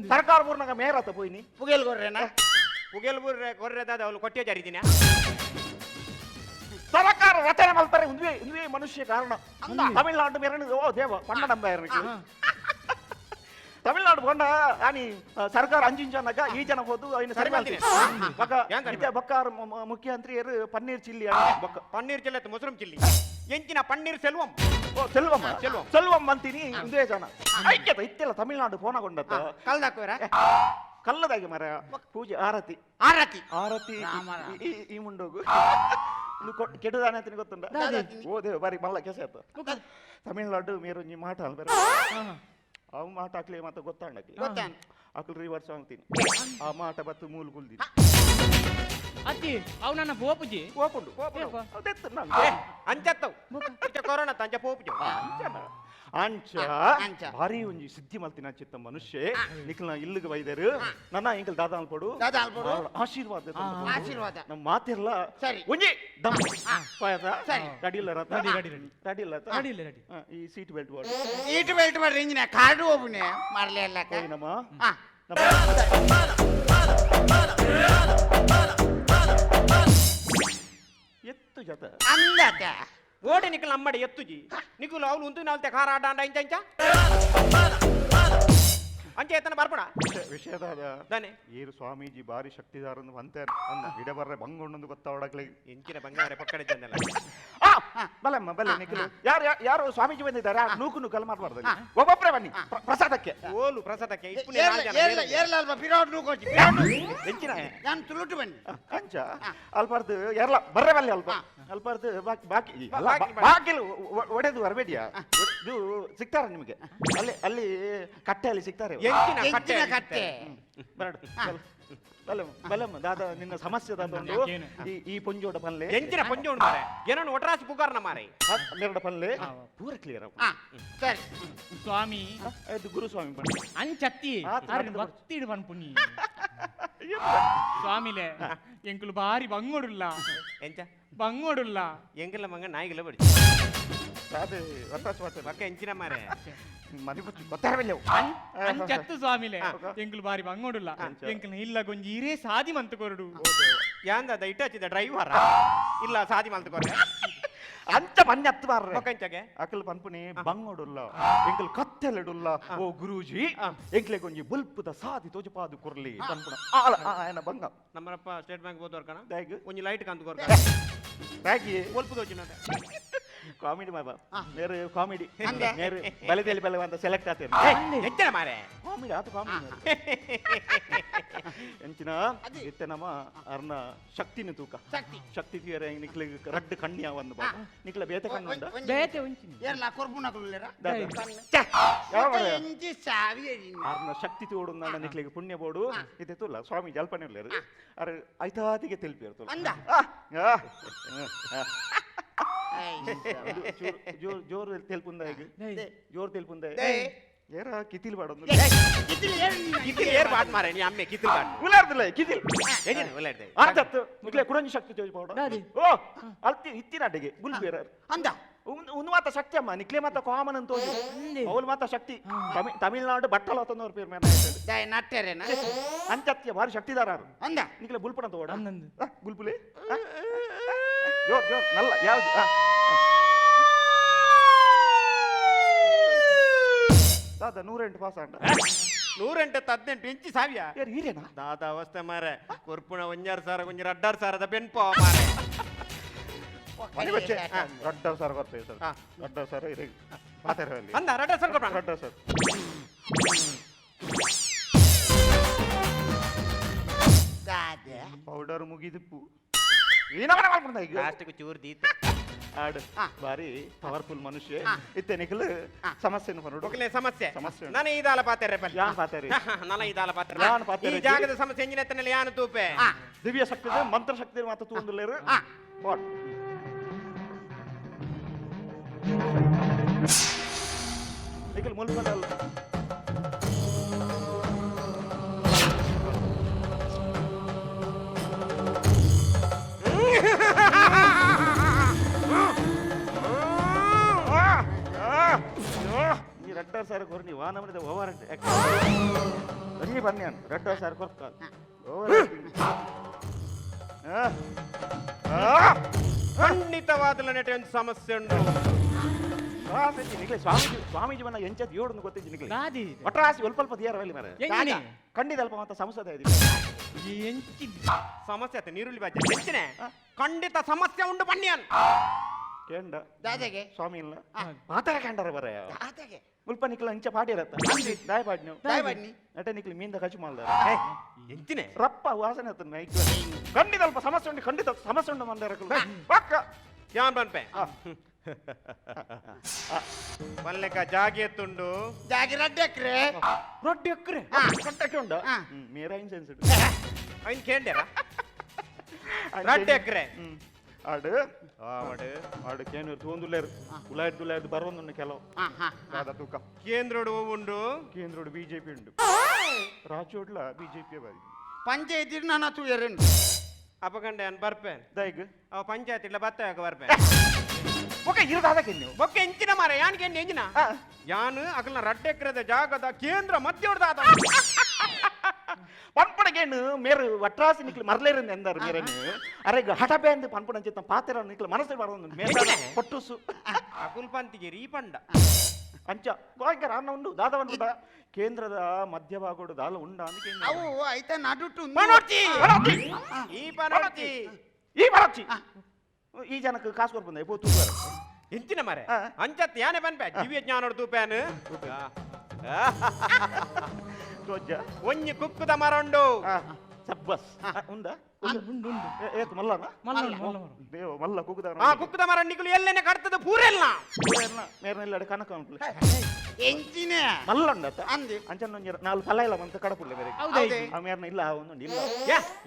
ಸರ್ಕಾರ ಬೂರ್ನಾಗ ಮೇರಾತ ಪೋಯ್ನಿ ಪುಗೇಲ್ ಕೊರ್ರೇನಾ ಪುಗೇಲ್ ಬೂರ್ರೆ ಕೊರ್ರೆ ದಾದ ಅವಳು ಕೊಟ್ಟೆ ಜಾರಿದಿನ ಸರ್ಕಾರ ರಚನೆ ಮಾಡ್ತಾರೆ ಉಂದುವೆ ಉಂದುವೆ ಮನುಷ್ಯ ಕಾರಣ ತಮಿಳ್ನಾಡು ಮೇರಣ ಓ ದೇವ ಪಂಡ ನಂಬ ತಮಿಳ್ನಾಡು ಕೊಂಡ ಆನಿ ಸರ್ಕಾರ ಅಂಜಿಂಜನಗ ಈ ಜನ ಹೋದು ಐನ ಸರಿ ಮಾಡ್ತೀನಿ ಬಕ್ಕ ಇತ್ತೆ ಬಕ್ಕ ಮುಖ್ಯಮಂತ್ರಿ ಪನ್ನೀರ್ ಚಿಲ್ಲಿ ಬಕ್ಕ ಪನ್ನೀರ್ ಚಿಲ್ಲಿ ಮೊಸರು ಚಿಲ್ಲಿ ಎಂಚಿನ ಪನ್ನೀರ್ ಸೆಲ್ವಂ ಓ ಸೆಲ್ವಂ ಸೆಲ್ವಂ ಸೆಲ್ವಂ ಅಂತೀನಿ ಇಂದೇ ಜನ ಐಕ್ಯತ ಇತ್ತೆಲ್ಲ ತಮಿಳ್ನಾಡು ಫೋನಗೊಂಡತ್ತ ಕಲ್ದಾಕೋರ ಕಲ್ಲದಾಗಿ ಮರ ಪೂಜೆ ಆರತಿ ಆರತಿ ಆರತಿ ಈ ಮುಂಡೋಗು ಕೆಡುದಾನೆ ಅಂತ ಗೊತ್ತುಂಡ ಓ ದೇವ ಬಾರಿ ಮಲ್ಲ ಕೆಸ ಆಯ್ತು ತಮಿಳ್ನಾಡು ಮೇರು ನೀ ಮಾಟ ಅಲ್ಲ ಬೇರೆ ಅವು ಮಾಟ ಹಾಕ್ಲಿ ಮತ್ತೆ ಗೊತ್ತಾಂಡ ಅಕ್ಲು ರಿವರ್ಸ್ ಅಂತೀನಿ ಆ ಮಾಟ ಬತ್ತು ಮೂಲು ಗುಲ್ದಿ ಅತ್ತಿ ಅವು ನನ್ನ ಪೋಪುಜಿ ಪೋಪುಂಡು ಅಂಚತ್ತವು ಕೊರೋನಾ ತಂಚ ಪೋಪುಜಿ ಅಂಚ ಭಾರಿ ಒಂಜಿ ಸಿದ್ಧಿ ಮಲ್ತಿನ ಚಿತ್ತ ಮನುಷ್ಯ ನಿಖಲ್ನ ಇಲ್ಲಿಗೆ ಬೈದರು ನನ್ನ ಇಂಕಲ್ ದಾದಾ ಅಲ್ಪಡು ಆಶೀರ್ವಾದ ಆಶೀರ್ವಾದ ನಮ್ಮ ಮಾತಿರ್ಲ ಸರಿ ಒಂಜಿ ದಮ್ ಸರಿ ರೆಡಿ ಇಲ್ಲ ರಥ ರೆಡಿ ಇಲ್ಲ ರೆಡಿ ಇಲ್ಲ ರೆಡಿ ಈ ಸೀಟ್ ಬೆಲ್ಟ್ ಮಾಡಿ ಸೀಟ್ ಬೆಲ್ಟ್ ಮಾಡ್ರಿ ಇಂಜಿನ ಕಾರ್ಡು ಹೋಗ್ಬಿನೆ ಮಾರ್ಲೆ ಇಲ್ಲ ನಮ್ಮ ಎತ್ತು ಜೊತೆ ಅಂದತ ಓಡೆ ನಿಖಲ್ ಅಮ್ಮಡೆ ಎತ್ತುಜಿ ನಿಖಲ್ ಅವಳು ಉಂತು ನಾಲ್ತೆ ಖಾರ ಆಟ ಅಂಡ ಇಂಚ ಇಂಚ ಅಂಚೆ ಎತ್ತನ ಬರ್ಪಣ ವಿಷಯದಾದ ದಾನೆ ಏರು ಸ್ವಾಮೀಜಿ ಬಾರಿ ಶಕ್ತಿದಾರನ್ನು ಅಂತೆ ಅಂದ ಇಡ ಬರ್ರೆ ಬಂಗೊಂಡೊಂದು ಗೊತ್ತಾವಡಕ್ಲೆ ಎಂಚಿನ ಬಂಗಾರ ಪಕ್ಕಡೆ ಜಂದಲ್ಲ ಬಲಮ್ಮ ಬಲೆ ನಿಖಲು ಯಾರು ಯಾರು ಸ್ವಾಮೀಜಿ ಬಂದಿದ್ದಾರೆ ನೂಕು ನೂಕಲ್ ಮಾಡಬಾರ್ದು ಒಬ್ಬೊಬ್ಬರೇ ಬನ್ನಿ ಪ್ರಸಾದಕ್ಕೆ ಓಲು ಪ್ರಸಾದಕ್ಕೆ ಏರ್ಲಲ್ವ ಪಿರೋಡ್ ನೂಕೋಚಿ ಎಂಚಿನ ನಾನು ತುಳುಟು ಬನ್ನಿ ಅಂಚ ಅಲ್ಪಾರ್ದು ಎರ್ಲ ಬರ್ರೆ ಬಲ್ಲೆ ಅಲ್ಪ ಅಲ್ಪಾರ್ದು ಬಾಕಿ ಬಾಕಿ ಬಾಗಿಲು ಒಡೆದು ಬರಬೇಡಿಯಾ ಇದು ಸಿಗ್ತಾರೆ ನಿಮಗೆ ಅಲ್ಲಿ ಅಲ್ಲಿ ಕಟ್ಟೆಯಲ್ಲಿ ಸಿಗ್ತಾರೆ ಎಂಚಿನ ಕಟ್ಟೆ ಬರಡು ಬಲೆ ಬಲಮ್ಮ ದಾದಾ ನಿನ್ನ ಸಮಸ್ಯೆ ದಾದ ಉಂಡು ಈ ಪೊಂಜೋಡ ಪನ್ಲೆ ಎಂಚಿನ ಪೊಂಜೋಡು ಮಾರೆ ಏನನ್ನು ಒಟ್ರಾಸಿ ಪುಗಾರ್ನ ಮಾರೆ ನೆರಡ ಪನ್ಲೆ ಪೂರ ಕ್ಲಿಯರ್ ಸರಿ ಸ್ವಾಮಿ ಅದು ಗುರುಸ್ವಾಮಿ ಪನ್ಲೆ ಅಂಚತ್ತಿ ಭಕ್ತಿಡು ಪನ್ಪುನಿ ಸ್ವಾಮಿಲೆ ಎಂಕುಲು ಬಾರಿ ಬಂಗೋಡುಲ್ಲ ಎಂಚ ಬಂಗೋಡುಲ್ಲ ಎಂಕಲ್ಲ ಮಂಗ ನಾಯಿಗೆಲ್ಲ ಬಡಿ ಅದು ಒಟ್ರಾಸಿ ಮಾತಾಡ ಪಕ್ಕ ಎಂಚಿನ ಮಾರೆ ಮನೆ ಗೊತ್ತಾಗಲ್ಲ ಅಂಚತ್ತು ಸ್ವಾಮಿಲೆ ಎಂಕುಲು ಬಾರಿ ಬಂಗೋಡುಲ್ಲ ಎಂಕಲ್ನ ಇಲ್ಲ ಗೊಂಜಿ ಇರೇ ಸಾದಿ ಮಂತು ಕೊರಡು ಯಾಂದ ಇಟ್ಟಾಚಿದ ಡ್ರೈವರ್ ಇಲ್ಲ ಸಾದಿ ಮಂತು ಕೊರ ಅಂಚ ಪನ್ನೆ ಹತ್ತು ಬಾರ್ರೆ ಪಕ್ಕಂಚಗೆ ಅಕಲ್ ಪನ್ಪುನಿ ಬಂಗೋಡುಲ್ಲ ಎಂಕಲ್ ಕತ್ತೆಲೆಡುಲ್ಲ ಓ ಗುರೂಜಿ ಎಂಕ್ಲೆ ಗೊಂಜಿ ಬುಲ್ಪುದ ಸಾದಿ ತೋಜಪಾದು ಕೊರ್ಲಿ ಪನ್ಪುನ ಆಲ ಆಯನ ಬಂಗ ನಮ್ಮರಪ್ಪ ಸ್ಟೇಟ್ ಬ್ಯಾಂಕ್ ಹೋದವರ್ ಕಣ ದಾಗ್ ಒಂಜಿ ಲೈಟ್ ಕಾಂತು ಕೊರ್ಕ ದಾಗಿ ಒಲ್ಪು ತೋಜಿನ ಕಾಮಿಡಿ ಮಾಬಾ ಮೇರೆ ಕಾಮಿಡಿ ಮೇರೆ ಬಲೆ ತೆಲಿ ಬಲೆ ಅಂತ ಸೆಲೆಕ್ಟ್ ಆತೇನೆ ಎಂಚಿನ ಮಾರೆ ಕಾಮಿಡಿ ಆತು ಕಾಮಿಡಿ ಎಂಚಿನ ಇತ್ತೆ ನಮ್ಮ ಅರ್ನ ಶಕ್ತಿನ ತೂಕ ಶಕ್ತಿ ಶಕ್ತಿ ತೀರ ನಿಕ್ಲೆ ರಡ್ಡು ಕಣ್ಣಿ ಯಾವಂದು ಬಾ ನಿಕ್ಲೆ ಬೇತೆ ಕಣ್ಣು ಉಂಡ ಬೇತೆ ಒಂಚಿನ ಏರ್ಲ ಕೊರ್ಪುನಕುಲ್ಲೇರ ಎಂಚಿ ಸಾವಿ ಅರ್ನ ಶಕ್ತಿ ತೋಡು ನಿಕ್ಲೆಗೆ ಪುಣ್ಯ ಬೋಡು ಇತ್ತೆ ತುಲ್ಲ ಸ್ವಾಮಿ ಜಲ್ಪನೆ ಉಲ್ಲೇರು ಅರೆ ಐತಾದಿಗೆ ತಿಳಿಪಿರು ತುಲ್ಲ ಅಂದ ಜೋರು ತೆಲ್ಪುಂದ ಜೋರು ತೆಲ್ಪುಂದ ಏರ ಕಿತಿಲ್ ಬಾಡೊಂದು ಕಿತಿಲ್ ಏರ್ ಬಾಟ್ ಮಾರೆ ನೀ ಅಮ್ಮೆ ಕಿತಿಲ್ ಬಾಟ್ ಉಲಾರ್ದಿಲ್ಲ ಕಿತಿಲ್ ಏನೇನು ಉಲಾರ್ದೆ ಆತತ್ತು ನಿಕ್ಲೆ ಕುಡಂಜಿ ಶಕ್ತಿ ತೋಜಿ ಪೌಡ ಓ ಅಲ್ತಿ ಇತ್ತಿನ ಅಡ್ಡಿಗೆ ಗುಲ್ಬೇರ ಅಂದ ಉನ್ ಮಾತ ಶಕ್ತಿ ಅಮ್ಮ ನಿಕ್ಲೆ ಮಾತ ಕಾಮನ್ ಅಂತ ಅವಳು ಮಾತ ಶಕ್ತಿ ತಮಿಳ್ನಾಡು ಬಟ್ಟಲ ಹೊತ್ತಂದವ್ರ ಪೇರ್ ಮೇಲೆ ನಟ್ಟೆರೇನ ಅಂಚತ್ಯ ಭಾರಿ ಶಕ್ತಿದಾರರು ಅಂದ ನಿಕ್ಲೆ ಬುಲ್ಪಣ ತೋಡ ಬುಲ್ಪುಲೆ ಜೋರ್ ಜೋರ್ ನಲ್ಲ ಯಾವ್ದು ದಾದಾ 108 ಪಾಸ್ ಆಂಡ 108 18 ಇಂಚಿ ಸಾವಿಯ ಹೀರೇನಾ ದಾದಾ ಅವಸ್ಥೆ ಮಾರೆ ಕೊರ್ಪುಣ 1.5 ಸಾವಿರ ಒಂಜಿ 2.5 ಸಾವಿರದ ಬೆನ್ಪೋ ಮಾರೆ ರಡ್ಡಾರು ಸಾವಿರ ಕೊಡ್ತೇವೆ ಸರ್ ರಡ್ಡಾರು ಸಾವಿರ ಇರಲಿ ಮಾತಾಡಲ್ಲಿ ಅಂದ ರಡ್ಡಾರು ಸಾವಿರ ಕೊಡ್ಪ ರಡ್ಡಾರು ಸಾವಿರ ಪೌಡರ್ ಮುಗಿದಿಪ್ಪು ಏನವನ ಮಾಡ್ಕೊಂಡ ಈಗ ಲಾಸ್ಟ್ಗೆ ಚೂರು ದೀತ ಆಡು ಬಾರಿ ಪವರ್ಫುಲ್ ಮನುಷ್ಯ ಇತ್ತೆ ನಿಖಲ್ ಸಮಸ್ಯೆ ಒಕ್ಕಲೆ ಸಮಸ್ಯೆ ಸಮಸ್ಯೆ ನಾನು ಇದಾಲ ಪಾತೆರೆ ಪಲ್ಲಿ ಯಾನ್ ಪಾತೆರೆ ನಾನು ಇದಾಲ ಪಾತೆರೆ ಯಾನ್ ಪಾತೆರೆ ಈ ಜಾಗದ ಸಮಸ್ಯೆ ಎಂಜಿನ ಎತ್ತನಲ್ಲಿ ಯಾನು ತೂಪೆ ದಿವ್ಯ ಶಕ್ತಿ ಮಂತ್ರ ಶಕ್ತಿ ಮಾತ ತೂಂದುಲ್ಲೇರು what Nikhil ಮುಲ್ಪದಲ್ಲ ನೀ ರಡ್ಡಾರು ಸಾವಿರ ಕೊರ್ ನೀವು ನಮ್ಮದು ಓವರ್ ಬನ್ನಿ ಬನ್ನಿ ಅಂತ ರಡ್ಡಾರು ಸಾವಿರ ಕೊರ್ತ ಓವರ್ ಖಂಡಿತವಾದ ನೆಟೆ ಒಂದು ಸಮಸ್ಯೆ ಉಂಟು ಸ್ವಾಮೀಜಿ ಸ್ವಾಮೀಜಿ ಬನ್ನ ಎಂಚತ್ ಏಳು ಗೊತ್ತಿದ್ದು ನಿಕ್ಲೆ ಒಟ್ರಾಸಿ ಸ್ವಲ್ಪ ದಿಯಾರ ಮಾರೆ ಖಂಡಿತ ಅಲ್ಪ ಮಾತ ಸಮಸ್ಯೆ ಇದೆ ಸಮಸ್ಯೆ ಆಯ್ತು ನೀರುಳ್ಳಿ ಬಾಜಿ ಎಂಚಿನ ಖಂಡಿತ ಸಮಸ್ಯೆ ಉಂಟು ಬನ್ನಿಯನ್ ಕೇಂಡ ದಾದಾಗೆ ಸ್ವಾಮಿ ಇಲ್ಲ ಮಾತಾಡ ಕಂಡರ ಬರ ದಾದಾಗೆ ಮುಲ್ಪ ನಿಕ್ಲ ಅಂಚ ಪಾಡಿ ಇರತ್ತ ದಾಯ ಪಾಡಿ ನೀವು ದಾಯ ಪಾಡಿ ನಟ ನಿಕ್ಲ ಮೀನ್ದ ಖರ್ಚು ಮಾಡ್ದಾರ ಎಂಚಿನ ರಪ್ಪ ವಾಸನೆ ಆತ ನೈಟ್ ಖಂಡಿತ ಅಲ್ಪ ಸಮಸ್ಯೆ ಉಂಟು ಖಂಡಿತ ಸಮಸ್ಯೆ ಉಂಟು ಮಂದರ ಪಕ್ಕ ಯಾನ್ ಬನ್ಪೆ ಬಲ್ಲೆಕ ಜಾಗೆ ಎತ್ತುಂಡು ಜಾಗೆ ರಡ್ಡು ಎಕ್ರೆ ರೊಟ್ಟಿ ಎಕ್ರೆ ರೊಟ್ಟಕ್ಕೆ ಉಂಡ ಮೇರ ಇನ್ಸೆನ್ಸ್ ಐನ್ ಕೇಂಡೇರ ರಡ್ಡು ಎಕ್ರೆ ಆಡು ಆಡು ಆಡು ಕೇಂದ್ರ ತೂಂದುಲ್ಲೇರು ಉಲಾಯ್ದು ಉಲಾಯ್ದು ಬರೋದುಂಡು ಕೆಲವು ದಾದಾ ತೂಕ ಕೇಂದ್ರೋಡು ಉಂಡು ಕೇಂದ್ರೋಡು ಬಿಜೆಪಿ ಉಂಡು ರಾಜೋಡ್ಲ ಬಿಜೆಪಿ ಬಾರಿ ಪಂಚಾಯತಿ ನಾನು ತೂಯರುಂಡು ಅಪಗಂಡೆ ಅನ್ ಬರ್ಪೇನ್ ದೈಗ್ ಅವ ಪಂಚಾಯತ್ ಇಲ್ಲ ಬತ್ತ ಯಾಕ ಬರ್ಪೇನ್ ಓಕೆ ಇರೋದಾದಕ್ಕೆ ನೀವು ಬೊಕ್ಕೆ ಎಂಚಿನ ಮಾರ ಯಾನ್ ಕೇಂದ್ರ ಎಂಜಿನ ಯಾನು ಅಕಲ್ನ ರಡ್ಡು ಎಕ್ರೆದ ಜಾಗದ ಕೇಂದ್ರ ಮಧ್ಯೋಡ್ದಾದ ಪನ್ಪಣಗೇನು ಮೇರು ವಟ್ರಾಸಿ ನಿಕ್ಲು ಮರಲೇರು ಎಂದಾರು ಮೇರನು ಅರೆ ಹಠ ಬೇಂದು ಪನ್ಪಣ ಚಿತ್ತ ಪಾತೆರ ನಿಕ್ಲು ಮನಸ್ಸು ಬರೋದು ಮೇರೆ ಪೊಟ್ಟುಸು ಅಕುಲ್ ಪಂತಿಗೆ ರೀಪಂಡ ಅಂಚ ಗೋಯಂಕರ ಅನ್ನ ಉಂಡು ದಾದವನ್ ಉಂಡ ಕೇಂದ್ರದ ಮಧ್ಯಭಾಗಡು ದಾಲ ಉಂಡ ಅಂತ ಅವು ಐತ ನಡುಟು ಪನೋರ್ಚಿ ಈ ಪನೋರ್ಚಿ ಈ ಪನೋರ್ಚಿ ಈ ಜನಕ್ಕೆ ಕಾಸು ಕೊರ್ಪುಂದ ಪೋ ತೂಗಾರ ಎಂಚಿನ ಮಾರೆ ಅಂಚತ್ ಯಾನೆ ಪನ್ಪೆ ದಿವ್ಯ ಜ್ಞಾನೋಡು ತೂಪೇನು ಒಂಜಿ ಕುಕ್ಕುದ ಮರಂಡು ಸಬ್ಬಸ್ ಉಂಡ ಏತ್ ಮಲ್ಲನ ದೇವ ಮಲ್ಲ ಕುಕ್ಕುದ ಆ ಕುಕ್ಕುದ ಮರ ನಿಕುಲು ಎಲ್ಲೆನೆ ಕಡ್ತದ ಪೂರೆಲ್ಲ ಪೂರೆಲ್ಲ ಮೇರ್ನೆಲ್ಲ ಕನಕ ಉಂಟು ಎಂಚಿನ ಮಲ್ಲೊಂಡತ್ತ ಅಂದೆ ಅಂಚನ ಒಂಜಿ ನಾಲ್ ಫಲ ಇಲ್ಲ ಮಂತ ಕಡಪುಡ್ಲೆ ಬೇರೆ ಹೌದು. ಆ ಮೇರ್ನ ಇಲ್ಲ ಒಂದುಂಡು ಇಲ್ಲ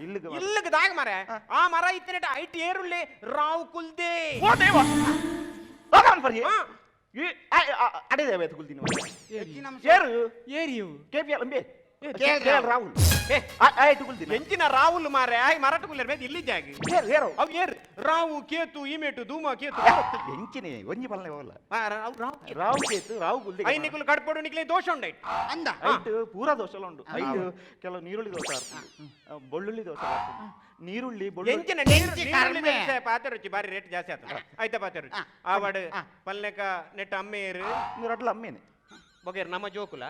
ಇಲ್ಲಿಗೆ ಇಲ್ಲಗ ದಾಗ ಮರ ಆ ಮರ ಇತ್ತನೆಟ ಐಟ್ ಏರುಳ್ಳೆ ರಾವು ಕುಲ್ದೆ ಓ ದೇವ ಭಗವಾನ್ ಪರಿ ಈ ಅಡೆ ದೇವ ಕುಲ್ದಿನ ಏರು ಏರಿಯು ಕೆಪಿಎಲ್ ಅಂಬೆ ಕೆ ಕೆ ರಾಹುಲ್ ಆಯ್ತು ಕುಲ್ದಿನ ಎಂಚಿನ ರಾಹುಲ್ ಮಾರೆ ಆಯ್ ಮರಟ ಕುಲ್ಲೇರ್ ಬೇದ ಇಲ್ಲಿ ಜಾಗಿ ಏರು ಏರು ಅವ್ ಏರು ರಾವು ಕೇತು ಇಮೇಟು ಧೂಮ ಕೇತು ಎಂಚಿನೆ ಒಂಜಿ ಪಲ್ಲೆ ಹೋಗಲ್ಲ ರಾವು ರಾವು ಕೇತು ರಾವು ಕುಲ್ದಿ I ನಿಕುಲು ಕಡ್ಪೊಡು ನಿಕ್ಲೆ ದೋಷ ಉಂಡೈಟ್ ಅಂದ ಐಟ್ ಪೂರ ದೋಷಲ ಉಂಡು ಐಟ್ ಕೆಲವು ನೀರುಳ್ಳಿ ದೋಷ ಆರ್ತುಂಡು ಬೆಳ್ಳುಳ್ಳಿ ದೋಷ ಆರ್ತುಂಡು ನೀರುಳ್ಳಿ ಬೆಳ್ಳುಳ್ಳಿ ಎಂಚಿನ ಎಂಚಿ ಕರ್ಮೆ. ಪಾತೆರುಚಿ ಬಾರಿ ರೇಟ್ ಜಾಸ್ತಿ ಆತ ಆಯ್ತಾ ಪಾತೆರುಚಿ ಆವಾಡು ಪಲ್ಲೆಕ ನೆಟ್ಟ ಅಮ್ಮೇರು ರಡ್ಲ ಅಮ್ಮೇನೆ ಬೊಗೇರ್ ನಮ್ಮ ಜೋಕುಲ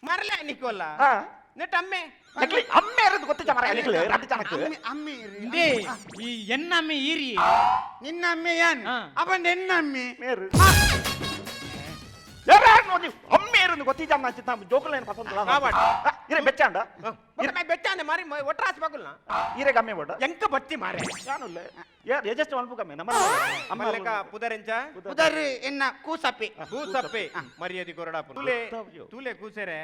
ಮರಲೆ ನಿಕೋಲ್ಲ ನೆಟ್ಟ ಅಮ್ಮೆ ನಕ್ಲಿ ಅಮ್ಮೆ ಇರೋದು ಗೊತ್ತಿಲ್ಲ ಮರ ನಿಕ್ಲೆ ರಡ್ಡು ಜನಕ್ಕೆ ಅಮ್ಮೆ ಅಮ್ಮೆ ಇಂದೇ ಈ ಎನ್ನಮ್ಮೆ ಈರಿ ನಿನ್ನ ಅಮ್ಮೆ ಯಾನ್ ಅಪ್ಪ ನಿನ್ನ ಅಮ್ಮೆ ಮೇರು ಯಾರು ಅಮ್ಮೆ ಇರೋದು ಗೊತ್ತಿಲ್ಲ ನಾನು ನಮ್ಮ ಜೋಕುಲ ಪಸಂದ ಆವಾಡ್. ಇರೇ ಬೆಚ್ಚಾಂಡ ಬೆಚ್ಚಾಂದೆ ಮಾರಿ ಒಟ್ರಾಸಿ ಬಗುಲ್ನ ಇರೇ ಗಮ್ಮೆ ಬೋಡ ಎಂಕ ಬತ್ತಿ ಮಾರೆ ಯಾನುಲ್ಲ ಯಾರು ಯಜಸ್ಟ್ ಮಲ್ಪು ಕಮ್ಮೆ ನಮ್ಮ ಅಮ್ಮ ಮಲ್ಲೆಕ ಪುದರೆಂಚ ಉದರ್ ಎನ್ನ ಕೂಸಪ್ಪೆ ಕೂಸಪ್ಪೆ ಮರ್ಯಾದೆ ಕೊರಡಾಪು ತೂಲೆ ತೂಲೆ ಕೂಸೆರೆ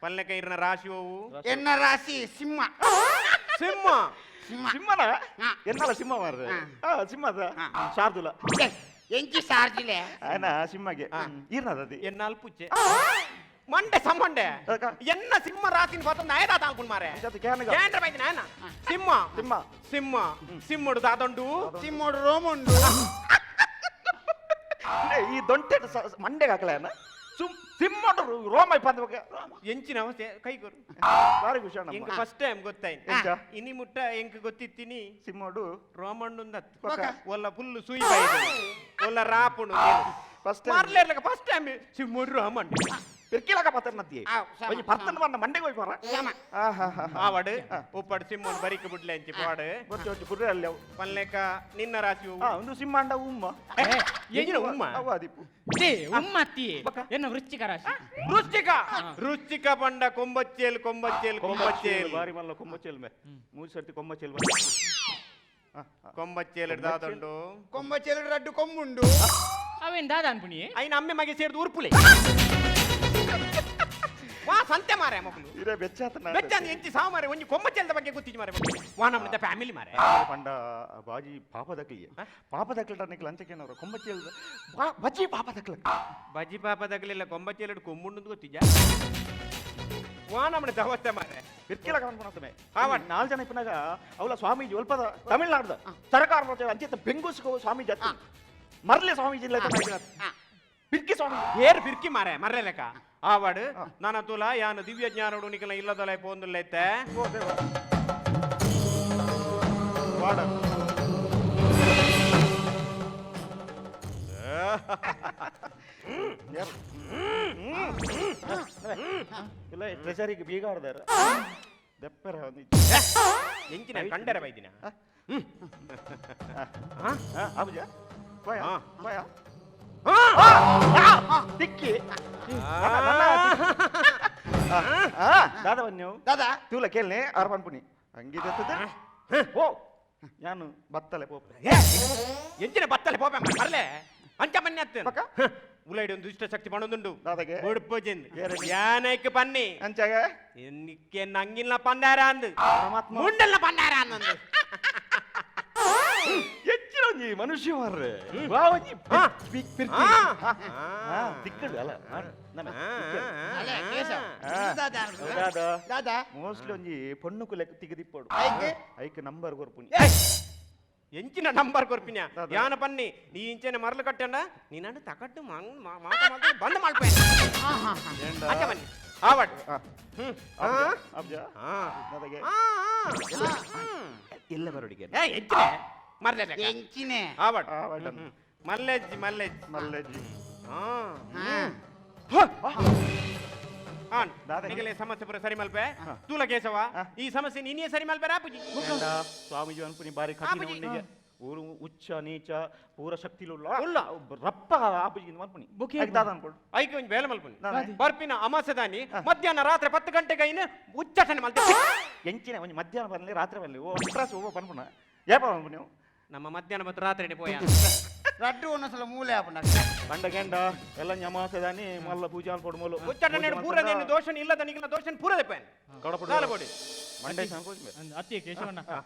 ಪಲ್ಲೆಕ ಇರ್ನ ರಾಶಿ ಹೋವು ಎನ್ನ ರಾಶಿ ಸಿಂಹ ಸಿಂಹ ಸಿಂಹ ಸಿಂಹನ ಎನ್ನಲ ಸಿಂಹ ಮಾರ್ರೆ ಸಿಂಹದ ಶಾರ್ದುಲ ಎಂಚಿ ಸಾರ್ಜಿಲೆ ಆಯ್ನ ಸಿಂಹಗೆ ಈರ್ನದದಿ ಎನ್ನಾಲ್ ಪುಚ್ಚೆ ಮಂಡೆ ಸಮ್ಮಂಡೆ ಎನ್ನ ಸಿಂಹ ರಾಸಿನ ಪತ್ತ ನಾಯದ ತಾಲ್ಪುನ್ ಮಾರೆ ಕೇಂದ್ರ ಬೈದಿ ನಾಯನ ಸಿಂಹ ಸಿಂಹ ಸಿಂಹ ಸಿಂಹಡು ದಾದಂಡು ಸಿಂಹಡು ರೋಮುಂಡು ಈ ದೊಂಟೆ ಮಂಡೆಗೆ ಹಾಕಲ ಸಿಂಹಡು ರೋಮ ಇಪ್ಪಂದ ಎಂಚಿನ ಅವಸ್ಥೆ ಕೈ ಕೊರು ಬಾರಿ ಖುಷಿ ಅಣ್ಣ ಎಂಕ್ ಫಸ್ಟ್ ಟೈಮ್ ಗೊತ್ತಾಯ್ತು ಎಂಚ? ಇನಿ ಮುಟ್ಟ ಎಂಕ್ ಗೊತ್ತಿತ್ತೀನಿ ಸಿಂಹಡು ರೋಮಣ್ಣುಂದತ್ತು ಒಲ್ಲ ಫುಲ್ ಸುಯಿ ಬೈದು ಒಲ್ಲ ರಾಪುಣು ಫಸ್ಟ್ ಟೈಮ್ ಮಾರ್ಲೇರ್ಲಕ ಫಸ್ಟ್ ಟೈಮ್ ಸಿಂಹಡು ರೋಮಣ್ಣು పిర్కిలాగా పత్తన్నది కొంచెం పత్తన వన్న మండే పోయి పోరా ಆವಡು ಉಪ್ಪಡು ಸಿಂಹನ್ ಬರಿಕ ಬುಡ್ಲೆ ಅಂಚಿ ಪಾಡು వచ్చి వచ్చి కుర్రే అల్లేవు ಪಲ್ಲೆಕ ನಿನ್ನ ರಾಶಿ ಒಂದು ಸಿಂಹ ಅಂಡ ಉಮ್ಮ ಎಂಜಿನ ಉಮ್ಮ ಅವ ಅದಿಪ್ಪು ಉಮ್ಮತ್ತಿ ಎನ್ನ ವೃಶ್ಚಿಕ ರಾಶಿ ವೃಶ್ಚಿಕ ವೃಶ್ಚಿಕ ಪಂಡ ಕೊಂಬಚ್ಚೇಲ್ ಕೊಂಬಚ್ಚೇಲ್ ಕೊಂಬಚ್ಚೇಲ್ ಬಾರಿ ಮಲ್ಲ ಕೊಂಬಚ್ಚೇಲ್ ಮೇ ಮೂರು ಸರ್ತಿ ಕೊಂಬಚ್ಚೇಲ್ ಕೊಂಬಚ್ಚೇಲ್ ದಾದಂಡು ಕೊಂಬಚ್ಚೇಲ್ ರಡ್ಡು ಕೊಂಬುಂಡು ಅವೇನ್ ದಾದ ಅನ್ಪುಣಿ ಐನ ಅಮ್ಮೆ ಮಗೆ ಸೇರ್ದು ಉರ್ಪುಲೆ ವಾ ಸಂತೆ ಮಾರೆ ಮಕ್ಕಳು ಇರೇ ಬೆಚ್ಚಾತ ಬೆಚ್ಚಾಂದ ಎಂಚಿ ಸಾವು ಮಾರೆ ಒಂಜಿ ಕೊಂಬಚ್ಚೇಲ್ದ ಬಗ್ಗೆ ಗೊತ್ತಿಜಿ ಮಾರೆ ವಾ ನಮ್ಮ ಫ್ಯಾಮಿಲಿ ಮಾರೆ ಪಂಡ ಬಾಜಿ ಪಾಪದಕ್ಲಿ ಪಾಪದಕ್ಲಿ ಟನ್ನಿಕ್ ಲಂಚಕೇನವರು ಕೊಂಬಚ್ಚೇಲ್ ಬಜ್ಜಿ ಪಾಪದಕ್ಲ ಬಜ್ಜಿ ಪಾಪದಕ್ಲಿಲ್ಲ ಕೊಂಬಚ್ಚೇಲ್ ಕೊಂಬುಂಡು ಗೊತ್ತಿಜ ವಾ ನಮ್ಮ ದವಸ್ತೆ ಮಾರೆ ಬಿರ್ಕಿಲ ಕನ್ಪುಣತ್ತಮೆ ಆವ ನಾಲ್ ಜನ ಇಪ್ಪನಾಗ ಅವಲ ಸ್ವಾಮೀಜಿ ಒಲ್ಪದ ತಮಿಳ್ನಾಡ್ದ ಸರ್ಕಾರ ಅಂಚಿತ ಬೆಂಗೂಸ್ಕೋ ಸ್ವಾಮೀಜಿ ಅತ್ತ ಮರ್ಲೆ ಸ್ವಾಮೀಜಿ ಇಲ್ಲ ಬಿರ್ಕಿ ಸ್ವಾಮೀಜಿ ಏರ್ ಬಿರ್ಕಿ ಮಾರೆ ಮರ್ಲೆ ಲೆಕ್ಕ ಆವಾಡು ನಾನ ತುಲ ಯಾನು ದಿವ್ಯ ಜ್ಞಾನೋಡು ನಿಕಲ ಇಲ್ಲದೊಲೆ ಪೋಂದುಲ್ಲೈತೆ ವಾಡ ಇಲ್ಲ ಟ್ರೆಜರಿಗೆ ಬೀಗ ಆಡ್ದಾರ ದೆಪ್ಪರ ಎಂಚಿನ ಕಂಡರ ಬೈದಿನ ಅಬುಜ ಪೋಯ ಪೋಯ ತಿಕ್ಕಿ ದಾದಾ ಬನ್ನಿ ದಾದಾ ತೂಲ ಕೇಳನೆ ಆರ್ ಪನ್ಪುನಿ ಹಂಗಿದತ್ತದೆ ಓ ಯಾನು ಬತ್ತಲೆ ಪೋಪೆ ಎಂಚಿನ ಬತ್ತಲೆ ಪೋಪೆ ಮರ್ಲೆ ಅಂಚ ಬನ್ನಿ ಅತ್ತ ಉಲೈಡ್ ಒಂದು ದುಷ್ಟ ಶಕ್ತಿ ಪಣೊಂದುಂಡು ದಾದಾಗೆ ಬುಡ್ಪೋಜಿಂದ್ ಯಾನೈಕ್ ಪನ್ನಿ ಅಂಚಾಗ ನಿಕ್ಕೆ ನಂಗಿಲ್ಲ ಪಂದಾರ ಅಂದು ಮುಂಡಲ್ಲ ಪಂದಾರ ಅಂದು ಹೆಚ್ಚಿನ ಒಂಜಿ ಮನುಷ್ಯ ಮಾರ್ರೆ ವಾ ಒಂಜಿ ಪಿರ್ಕಿ ತಿಕ್ಕಡು ಅಲ್ಲ ದಾದಾ ಮೋಸ್ಟ್ಲಿ ಒಂಜಿ ಪೊಣ್ಣು ಕುಲೆಕ್ ತಿಗದಿಪ್ಪೋಡು ಐಕ್ ನಂಬರ್ ಕೊರ್ಪುನಿ ಎಂಚಿನ ನಂಬರ್ ಕೊರ್ಪಿನ ಯಾನ ಪನ್ನಿ ನೀ ಇಂಚನೆ ಮರಲು ಕಟ್ಟಂಡ ನೀನಂಡು ತಕಟ್ಟು ಮಾತ ಬಂದ್ ಮಲ್ಪೆ ಅಂಚ ಬನ್ನಿ ಆವಡ್ ಎಲ್ಲ ಬರೋಡಿಗೆ ಎಂಚಿನೆ ಮರ್ಲೆ ಎಂಚಿನೆ ಆವಡ್ ಮಲ್ಲೆಜ್ಜಿ ಮಲ್ಲೆಜ್ಜಿ ಮಲ್ಲೆಜ್ಜಿ ನಿಗಲೆ ಸಮಸ್ಯೆ ಪೂರ ಸರಿ ಮಲ್ಪೆ ತೂಲ ಕೇಶವ ಈ ಸಮಸ್ಯೆ ನೀನೇ ಸರಿ ಮಲ್ಪೆ ರಾಪುಜಿ ಸ್ವಾಮೀಜಿ ಅನ್ಪುನಿ ಬಾರಿ ಕಠಿಣ ಉಂಡಿಗೆ ಊರು ಉಚ್ಚ ನೀಚ ಪೂರ ಶಕ್ತಿಲು ಉಲ್ಲ ರಪ್ಪ ಆಪುಜಿ ಮಲ್ಪುನಿ ಐಕ್ ದಾದ ಅನ್ಕೊಡು ಐಕ್ ಒಂಜಿ ಬೇಲೆ ಮಲ್ಪುನಿ ಬರ್ಪಿನ ಅಮಾಸೆದಾನಿ ಮಧ್ಯಾಹ್ನ ರಾತ್ರಿ 10 ಗಂಟೆಗೆ ಐನು ಉಚ್ಚಾಟನೆ ಮಲ್ತೆ ಎಂಚಿನ ಒಂಜಿ ಮಧ್ಯಾಹ್ನ ಬರಲಿ ರಾತ್ರಿ ಬರಲಿ ಓ ಅಟ್ರಾಸ್ ಓ ಪನ್ಪುನ ಏಪ ಮಲ್ಪುನಿ ನಮ್ಮ ಮಧ್ಯಾಹ್ನ ಮತ್ತು ರಾತ್ರಿ ಪೋಯ ರಡ್ಡು ಒಂದೊಂದ್ಸಲ ಮೂಲೆ ಆಪುಂಡ ಬಂಡ ಗೆಂಡ ಎಲ್ಲ ನ್ಯಮಾಸದಾನಿ ಮಲ್ಲ ಪೂಜೆ ಅನ್ಪೊಡು ಮೂಲು ಉಚ್ಚಾಟ ನೇಡು ಪೂರ ನೇನು ದೋಷನ್ ಇಲ್ಲದ ನಿಗಲ ದೋಷನ್ ಪೂರ ದೆಪ್ಪೇನ್ ದಾಲ ಕೊಡಿ ಮಂಡೆ ಅತ್ತೆ ಕೇಶವಣ್ಣ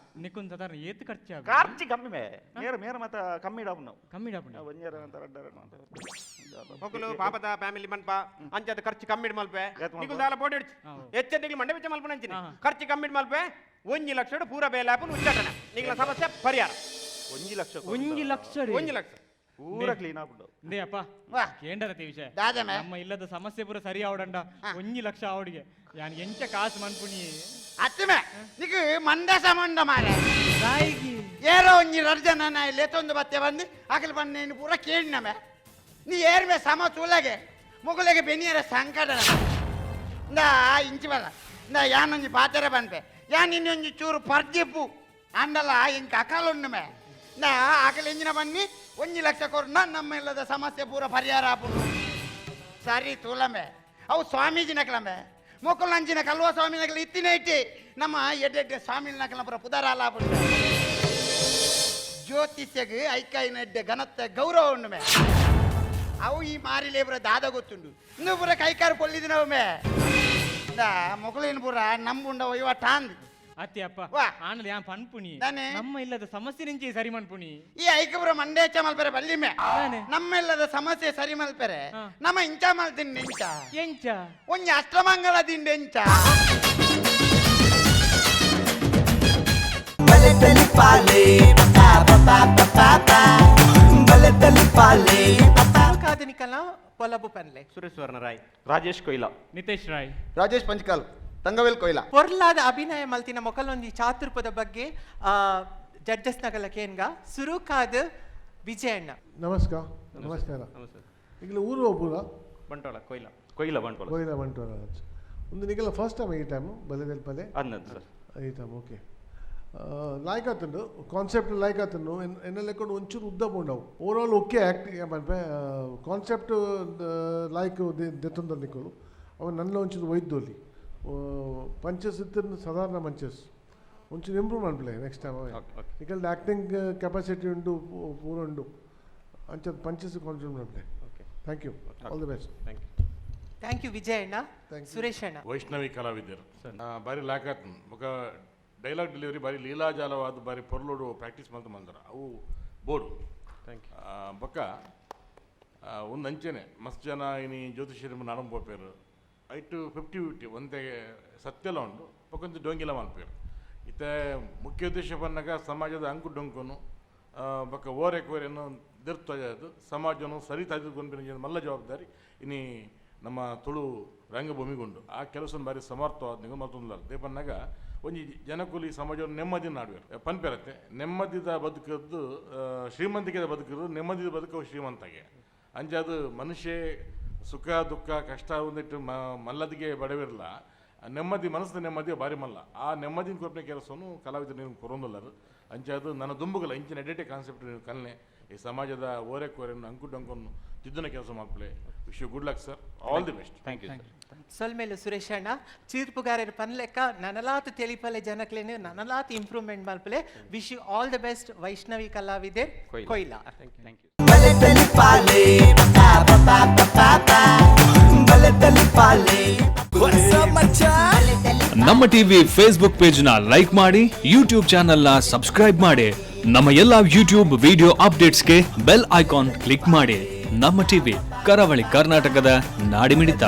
ನಿಕ್ಕುನ್ ಸಾಧಾರಣ ಏತ್ ಖರ್ಚು ಆಗ ಖರ್ಚು ಕಮ್ಮಿ ಮೇ ಮೇರ ಮೇರ ಮತ್ತ ಕಮ್ಮಿ ಡಾಪುನ ಕಮ್ಮಿ ಡಾಪುನ ಒಂಜರ ಅಂತ ರಡ್ಡರ ಅಂತ ಮೊಕಲು ಪಾಪದ ಫ್ಯಾಮಿಲಿ ಮನ್ಪ ಅಂಚದ ಖರ್ಚು ಕಮ್ಮಿ ಮಲ್ಪೆ ನಿಗುಲ್ ದಾಲ ಪೋಡಿ ಹೆಚ್ಚ ನಿಗ್ಲು ಮಂಡೆ ಬೆಚ್ಚ ಮಲ್ಪನ ಅಂಚಿನ ಖರ್ಚು ಕಮ್ಮಿ ಮಲ್ಪೆ 1 ಲಕ್ಷ ಪೂರ ಬೇಲೆ ಆಪುನ ಉಚ್ಚಾಟನ ನಿಗ್ಲ ಸಮಸ್ಯೆ ಪರಿಹಾರ 1 ಲಕ್ಷ 1 ಲಕ್ಷ 1 ಲಕ್ಷ ಪೂರ ಕ್ಲೀನ್ ಆಪುಂಡು ಇಂದೇ ಅಪ್ಪ ಕೇಂಡರತೆ ವಿಷಯ ನಮ್ಮ ಇಲ್ಲದ ಸಮಸ್ಯೆ ಪೂರ ಸರಿ ಆವಡಂಡ 1 ಲಕ್ಷ ಆವಡಿಗೆ ಯಾನ್ ಎಂಚ ಕಾಸು ಮನ್ಪುಣಿ ಅತ್ತಮೆ ನಿಕ್ ಮಂಡೆ ಸಂಬಂಧ ಮಾರೆ ಏರೋ ಒಂಜಿ ರಡ್ಡು ಜನ ನಾ ಲೇತೊಂದು ಬತ್ತೆ ಬಂದು ಅಕಲ್ ಬಂದು ಪೂರ ಕೇಳಿನಮೆ ನೀ ಏರ್ಮೆ ಸಮ ಚೂಲಗೆ ಮುಗುಲೆಗೆ ಬೆನಿಯರ ಸಂಕಟ ಇಂದ ಇಂಚಿ ಬಲ್ಲ ಇಂದ ಯಾನೊಂಜಿ ಪಾತೆರೆ ಪನ್ಪೆ ಯಾನ್ ಇನ್ನೊಂಜಿ ಚೂರು ಪರ್ಜಿಪ್ಪು ಅಂಡಲ ಇಂಕ ಅಕಲುಂಡುಮೆ ಇಂದ ಅಕಲ್ ಎಂಜಿನ ಬನ್ನಿ 1 ಲಕ್ಷ ಕೊರ್ನ ನಮ್ಮ ಇಲ್ಲದ ಸಮಸ್ಯೆ ಪೂರ ಪರಿಹಾರ ಆಪುಂಡು ಸರಿ ತೂಲಂಬೆ ಅವು ಸ್ವಾಮೀಜಿ ನಕಲಂಬೆ ಮೊಕ್ಕಲು ನಂಚಿನ ಕಲ್ವ ಸ್ವಾಮಿ ನಕಲ ಇತ್ತಿನ ಇಟ್ಟಿ ನಮ್ಮ ಎಡ್ಡೆ ಸ್ವಾಮಿ ನಕಲ ಪೂರ ಪುದರ ಆಪುಂಡು ಜ್ಯೋತಿಷ್ಯಗೆ ಐಕಾಯಿನ ಎಡ್ಡೆ ಘನತೆ ಗೌರವ ಉಂಡುಮೆ ಅವು ಈ ಮಾರಿಲೇ ಪೂರ ದಾದ ಗೊತ್ತುಂಡು ಇನ್ನು ಪೂರ ಕೈಕಾರು ಪೊಲ್ಲಿದಿನವಮೆ ಮೊಗಲಿನ ಪೂರ ನಂಬುಂಡ ಇವ ಟಾಂದ್ ಅತ್ತೆ ಅಪ್ಪ ಆನಲ್ ಯಾನ್ ಪನ್ಪುಣಿ ನಮ್ಮ ಇಲ್ಲದ ಸಮಸ್ಯೆ ನಿಂಚೆ ಸರಿ ಮನ್ಪುಣಿ ಈ ಐಕಪುರ ಮಂಡೇಚ ಮಲ್ಪೆರೆ ಬಲ್ಲಿಮೆ ನಮ್ಮ ಇಲ್ಲದ ಸಮಸ್ಯೆ ಸರಿ ಮಲ್ಪೆರೆ ನಮ್ಮ ಇಂಚ ಮಲ್ತಿಂಡ ಇಂಚ ಎಂಚ ಒಂಜಿ ಅಷ್ಟಮಂಗಲ ದಿಂಡ ಎಂಚ ಪೊಲಬು ಪನ್ಲೆ ಸುರೇಶ್ ಸ್ವರ್ಣ ರಾಯ್ ರಾಜೇಶ್ ಕೊಯ್ಲಾ ನಿತೇಶ್ ರಾಯ್ ರಾಜೇಶ್ ಪಂಚ್ಕಾಲ್ ತಂಗವೇಲ್ ಕೊಯ್ಲಾ ಪೊರ್ಲಾದ ಅಭಿನಯ ಮಲ್ತಿನ ಮೊಕಲೊಂಜಿ ಚಾತುರ್ಪದ ಬಗ್ಗೆ ಜಡ್ಜಸ್ ನಗಲ ಕೇನ್ಗ ಸುರುಕಾದ ವಿಜಯಣ್ಣ. ನಮಸ್ಕಾರ. ನಮಸ್ಕಾರ. ಈಗಲ ಊರು ಒಬ್ಬರ ಬಂಟ್ವಾಳ ಕೊಯ್ಲಾ ಕೊಯ್ಲಾ ಬಂಟ್ವಾಳ ಕೊಯ್ಲಾ ಬಂಟ್ವಾಳ ಒಂದು ನಿಗಲ ಫಸ್ಟ್ ಟೈಮ್ ಈ ಟೈಮು ಬಲೆದಲ್ಪಲೆ ಅನ್ನದು ಸರ್ ಈ ಟೈಮ್ ಓಕೆ ಲಾಯ್ಕ್ ಆತಂಡು ಕಾನ್ಸೆಪ್ಟ್ ಲಾಯ್ಕ್ ಆತಂಡು ಎನ್ನ ಲೆಕ್ಕೊಂಡು ಒಂಚೂರು ಉದ್ದ ಪೋಂಡವು over all okay act ಪನ್ಪೆ concept like ದೆತ್ತೊಂದು ನಿಕ್ಕಲು ಅವ ನನ್ನ ಒಂಚೂರು ವೈದ್ದೋಲಿ ಪಂಚಸ್ ಇತ್ತು ಸಾಧಾರಣ ಮಂಚಸ್ ಒಂಚೂರು ಇಂಪ್ರೂವ್ ಮನ್ಪಲೆ ನೆಕ್ಸ್ಟ್ ಟೈಮ್ ನಿಕಲ್ದ ಆ್ಯಕ್ಟಿಂಗ್ ಕೆಪಾಸಿಟಿ ಉಂಡು ಪೂರ ಉಂಡು ಅಂಚದ ಪಂಚಸ್ ಕಾನ್ಸೆಪ್ಟ್ ಮನ್ಪಲೆ. Thank you, all the best. Thank you. Thank you ವಿಜಯಣ್ಣ. ಸುರೇಶ್ ಅಣ್ಣ. ವೈಷ್ಣವಿ ಕಲಾವಿದರು ಬಾರಿ ಲಾಕಾತ್ ಬೊಕ ಡೈಲಾಗ್ ಡೆಲಿವರಿ ಬಾರಿ ಲೀಲಾಜಾಲವಾದ ಬಾರಿ ಪೊರ್ಲೋಡು ಪ್ರಾಕ್ಟೀಸ್ ಮಲ್ತ ಮಲ್ದರ ಅವು ಬೋಡು. Thank you. ಬೊಕ ಒಂದು ಅಂಚೆನೆ ಮಸ್ತ್ ಜನ ಇನಿ ಜ್ಯೋತಿಷ್ಯರು ನಾಡಂ ಪೋಪೇರು ಐಟು 50-50 ಒಂತೆ ಸತ್ಯಲ ಉಂಡು ಬೊಕೊಂದು ಡೊಂಗಿಲ ಮಲ್ಪೇರು ಇತ್ತೆ ಮುಖ್ಯ ಉದ್ದೇಶ ಪನ್ನಗ ಸಮಾಜದ ಅಂಕು ಡೊಂಕುನು ಬೊಕ ಓರೆ ಕೋರೆನು ದಿರ್ತು ಸಮಾಜನು ಸರಿ ತಾಯ್ದು ಮಲ್ಲ ಜವಾಬ್ದಾರಿ ಇನಿ ನಮ್ಮ ತುಳು ರಂಗಭೂಮಿಗುಂಡು ಆ ಕೆಲಸ ಬಾರಿ ಸಮರ್ಥವಾದ ನೀವು ಮತ್ತೊಂದು ದೇಪನ್ನಾಗ ಒಂಜಿ ಜನಕುಲಿ ಸಮಾಜವನ್ನು ನೆಮ್ಮದಿ ನಾಡುವರು ಪನ್ಪೆರತ್ತೆ ನೆಮ್ಮದಿದ ಬದುಕದ್ದು ಶ್ರೀಮಂತಿಕೆದ ಬದುಕದು ನೆಮ್ಮದಿದ ಬದುಕು ಶ್ರೀಮಂತಗೆ ಅಂಚೆ ಅದು ಮನುಷ್ಯ ಸುಖ ದುಃಖ ಕಷ್ಟ ಒಂದಿಟ್ಟು ಮಲ್ಲದಿಗೆ ಬಡವಿರಲ್ಲ ನೆಮ್ಮದಿ ಮನಸ್ಸಿನ ನೆಮ್ಮದಿ ಭಾರಿ ಮಲ್ಲ ಆ ನೆಮ್ಮದಿನ ಕೊರಪನೆ ಕೆಲಸವನ್ನು ಕಲಾವಿದರು ನೀವು ಕೊರೊಂದುಲ್ಲರು ಅಂಚೆ ಅದು ನನ್ನ ದುಂಬುಗಲ ಇಂಚಿನ ಎಡೆಟೆ ಕಾನ್ಸೆಪ್ಟ್ ನೀವು ಕಲ್ನೆ ಈ ಸಮಾಜದ ಓರೆ ಕೋರೆಯನ್ನು ಅಂಕು ಡೊಂಕನ್ನು ತಿದ್ದುನ ಕೆಲಸ ಮಾಡ್ಪ್ಲೆ. Wish you good luck sir, all the best. Thank you sir. ಸೊಲ್ಮೇಲು Suresh ಅಣ್ಣ ಚೀರ್ಪುಗಾರರ ಪನ್ಲೆಕ್ಕ ನನಲಾತ್ ತೆಲಿಪಲೆ ಜನಕ್ಲೇನು ನನಲಾತ್ ಇಂಪ್ರೂವ್ಮೆಂಟ್ ಮಲ್ಪಲೆ. Wish you all the best Vaishnavi ಕಲಾವಿದೆ ಕೊಯ್ಲಾ. Thank you. ನಮ್ಮ TV Facebook page ನ ಲೈಕ್ ಮಾಡಿ, ಯೂಟ್ಯೂಬ್ ಚಾನೆಲ್ ನ ಸಬ್ಸ್ಕ್ರೈಬ್ ಮಾಡಿ, ನಮ್ಮ ಎಲ್ಲಾ ಯೂಟ್ಯೂಬ್ ವಿಡಿಯೋ ಅಪ್ಡೇಟ್ಸ್ಗೆ bell icon click ಮಾಡಿ. ನಮ್ಮ ಟಿವಿ ಕರಾವಳಿ ಕರ್ನಾಟಕದ ನಾಡಿಮಿಡಿತ.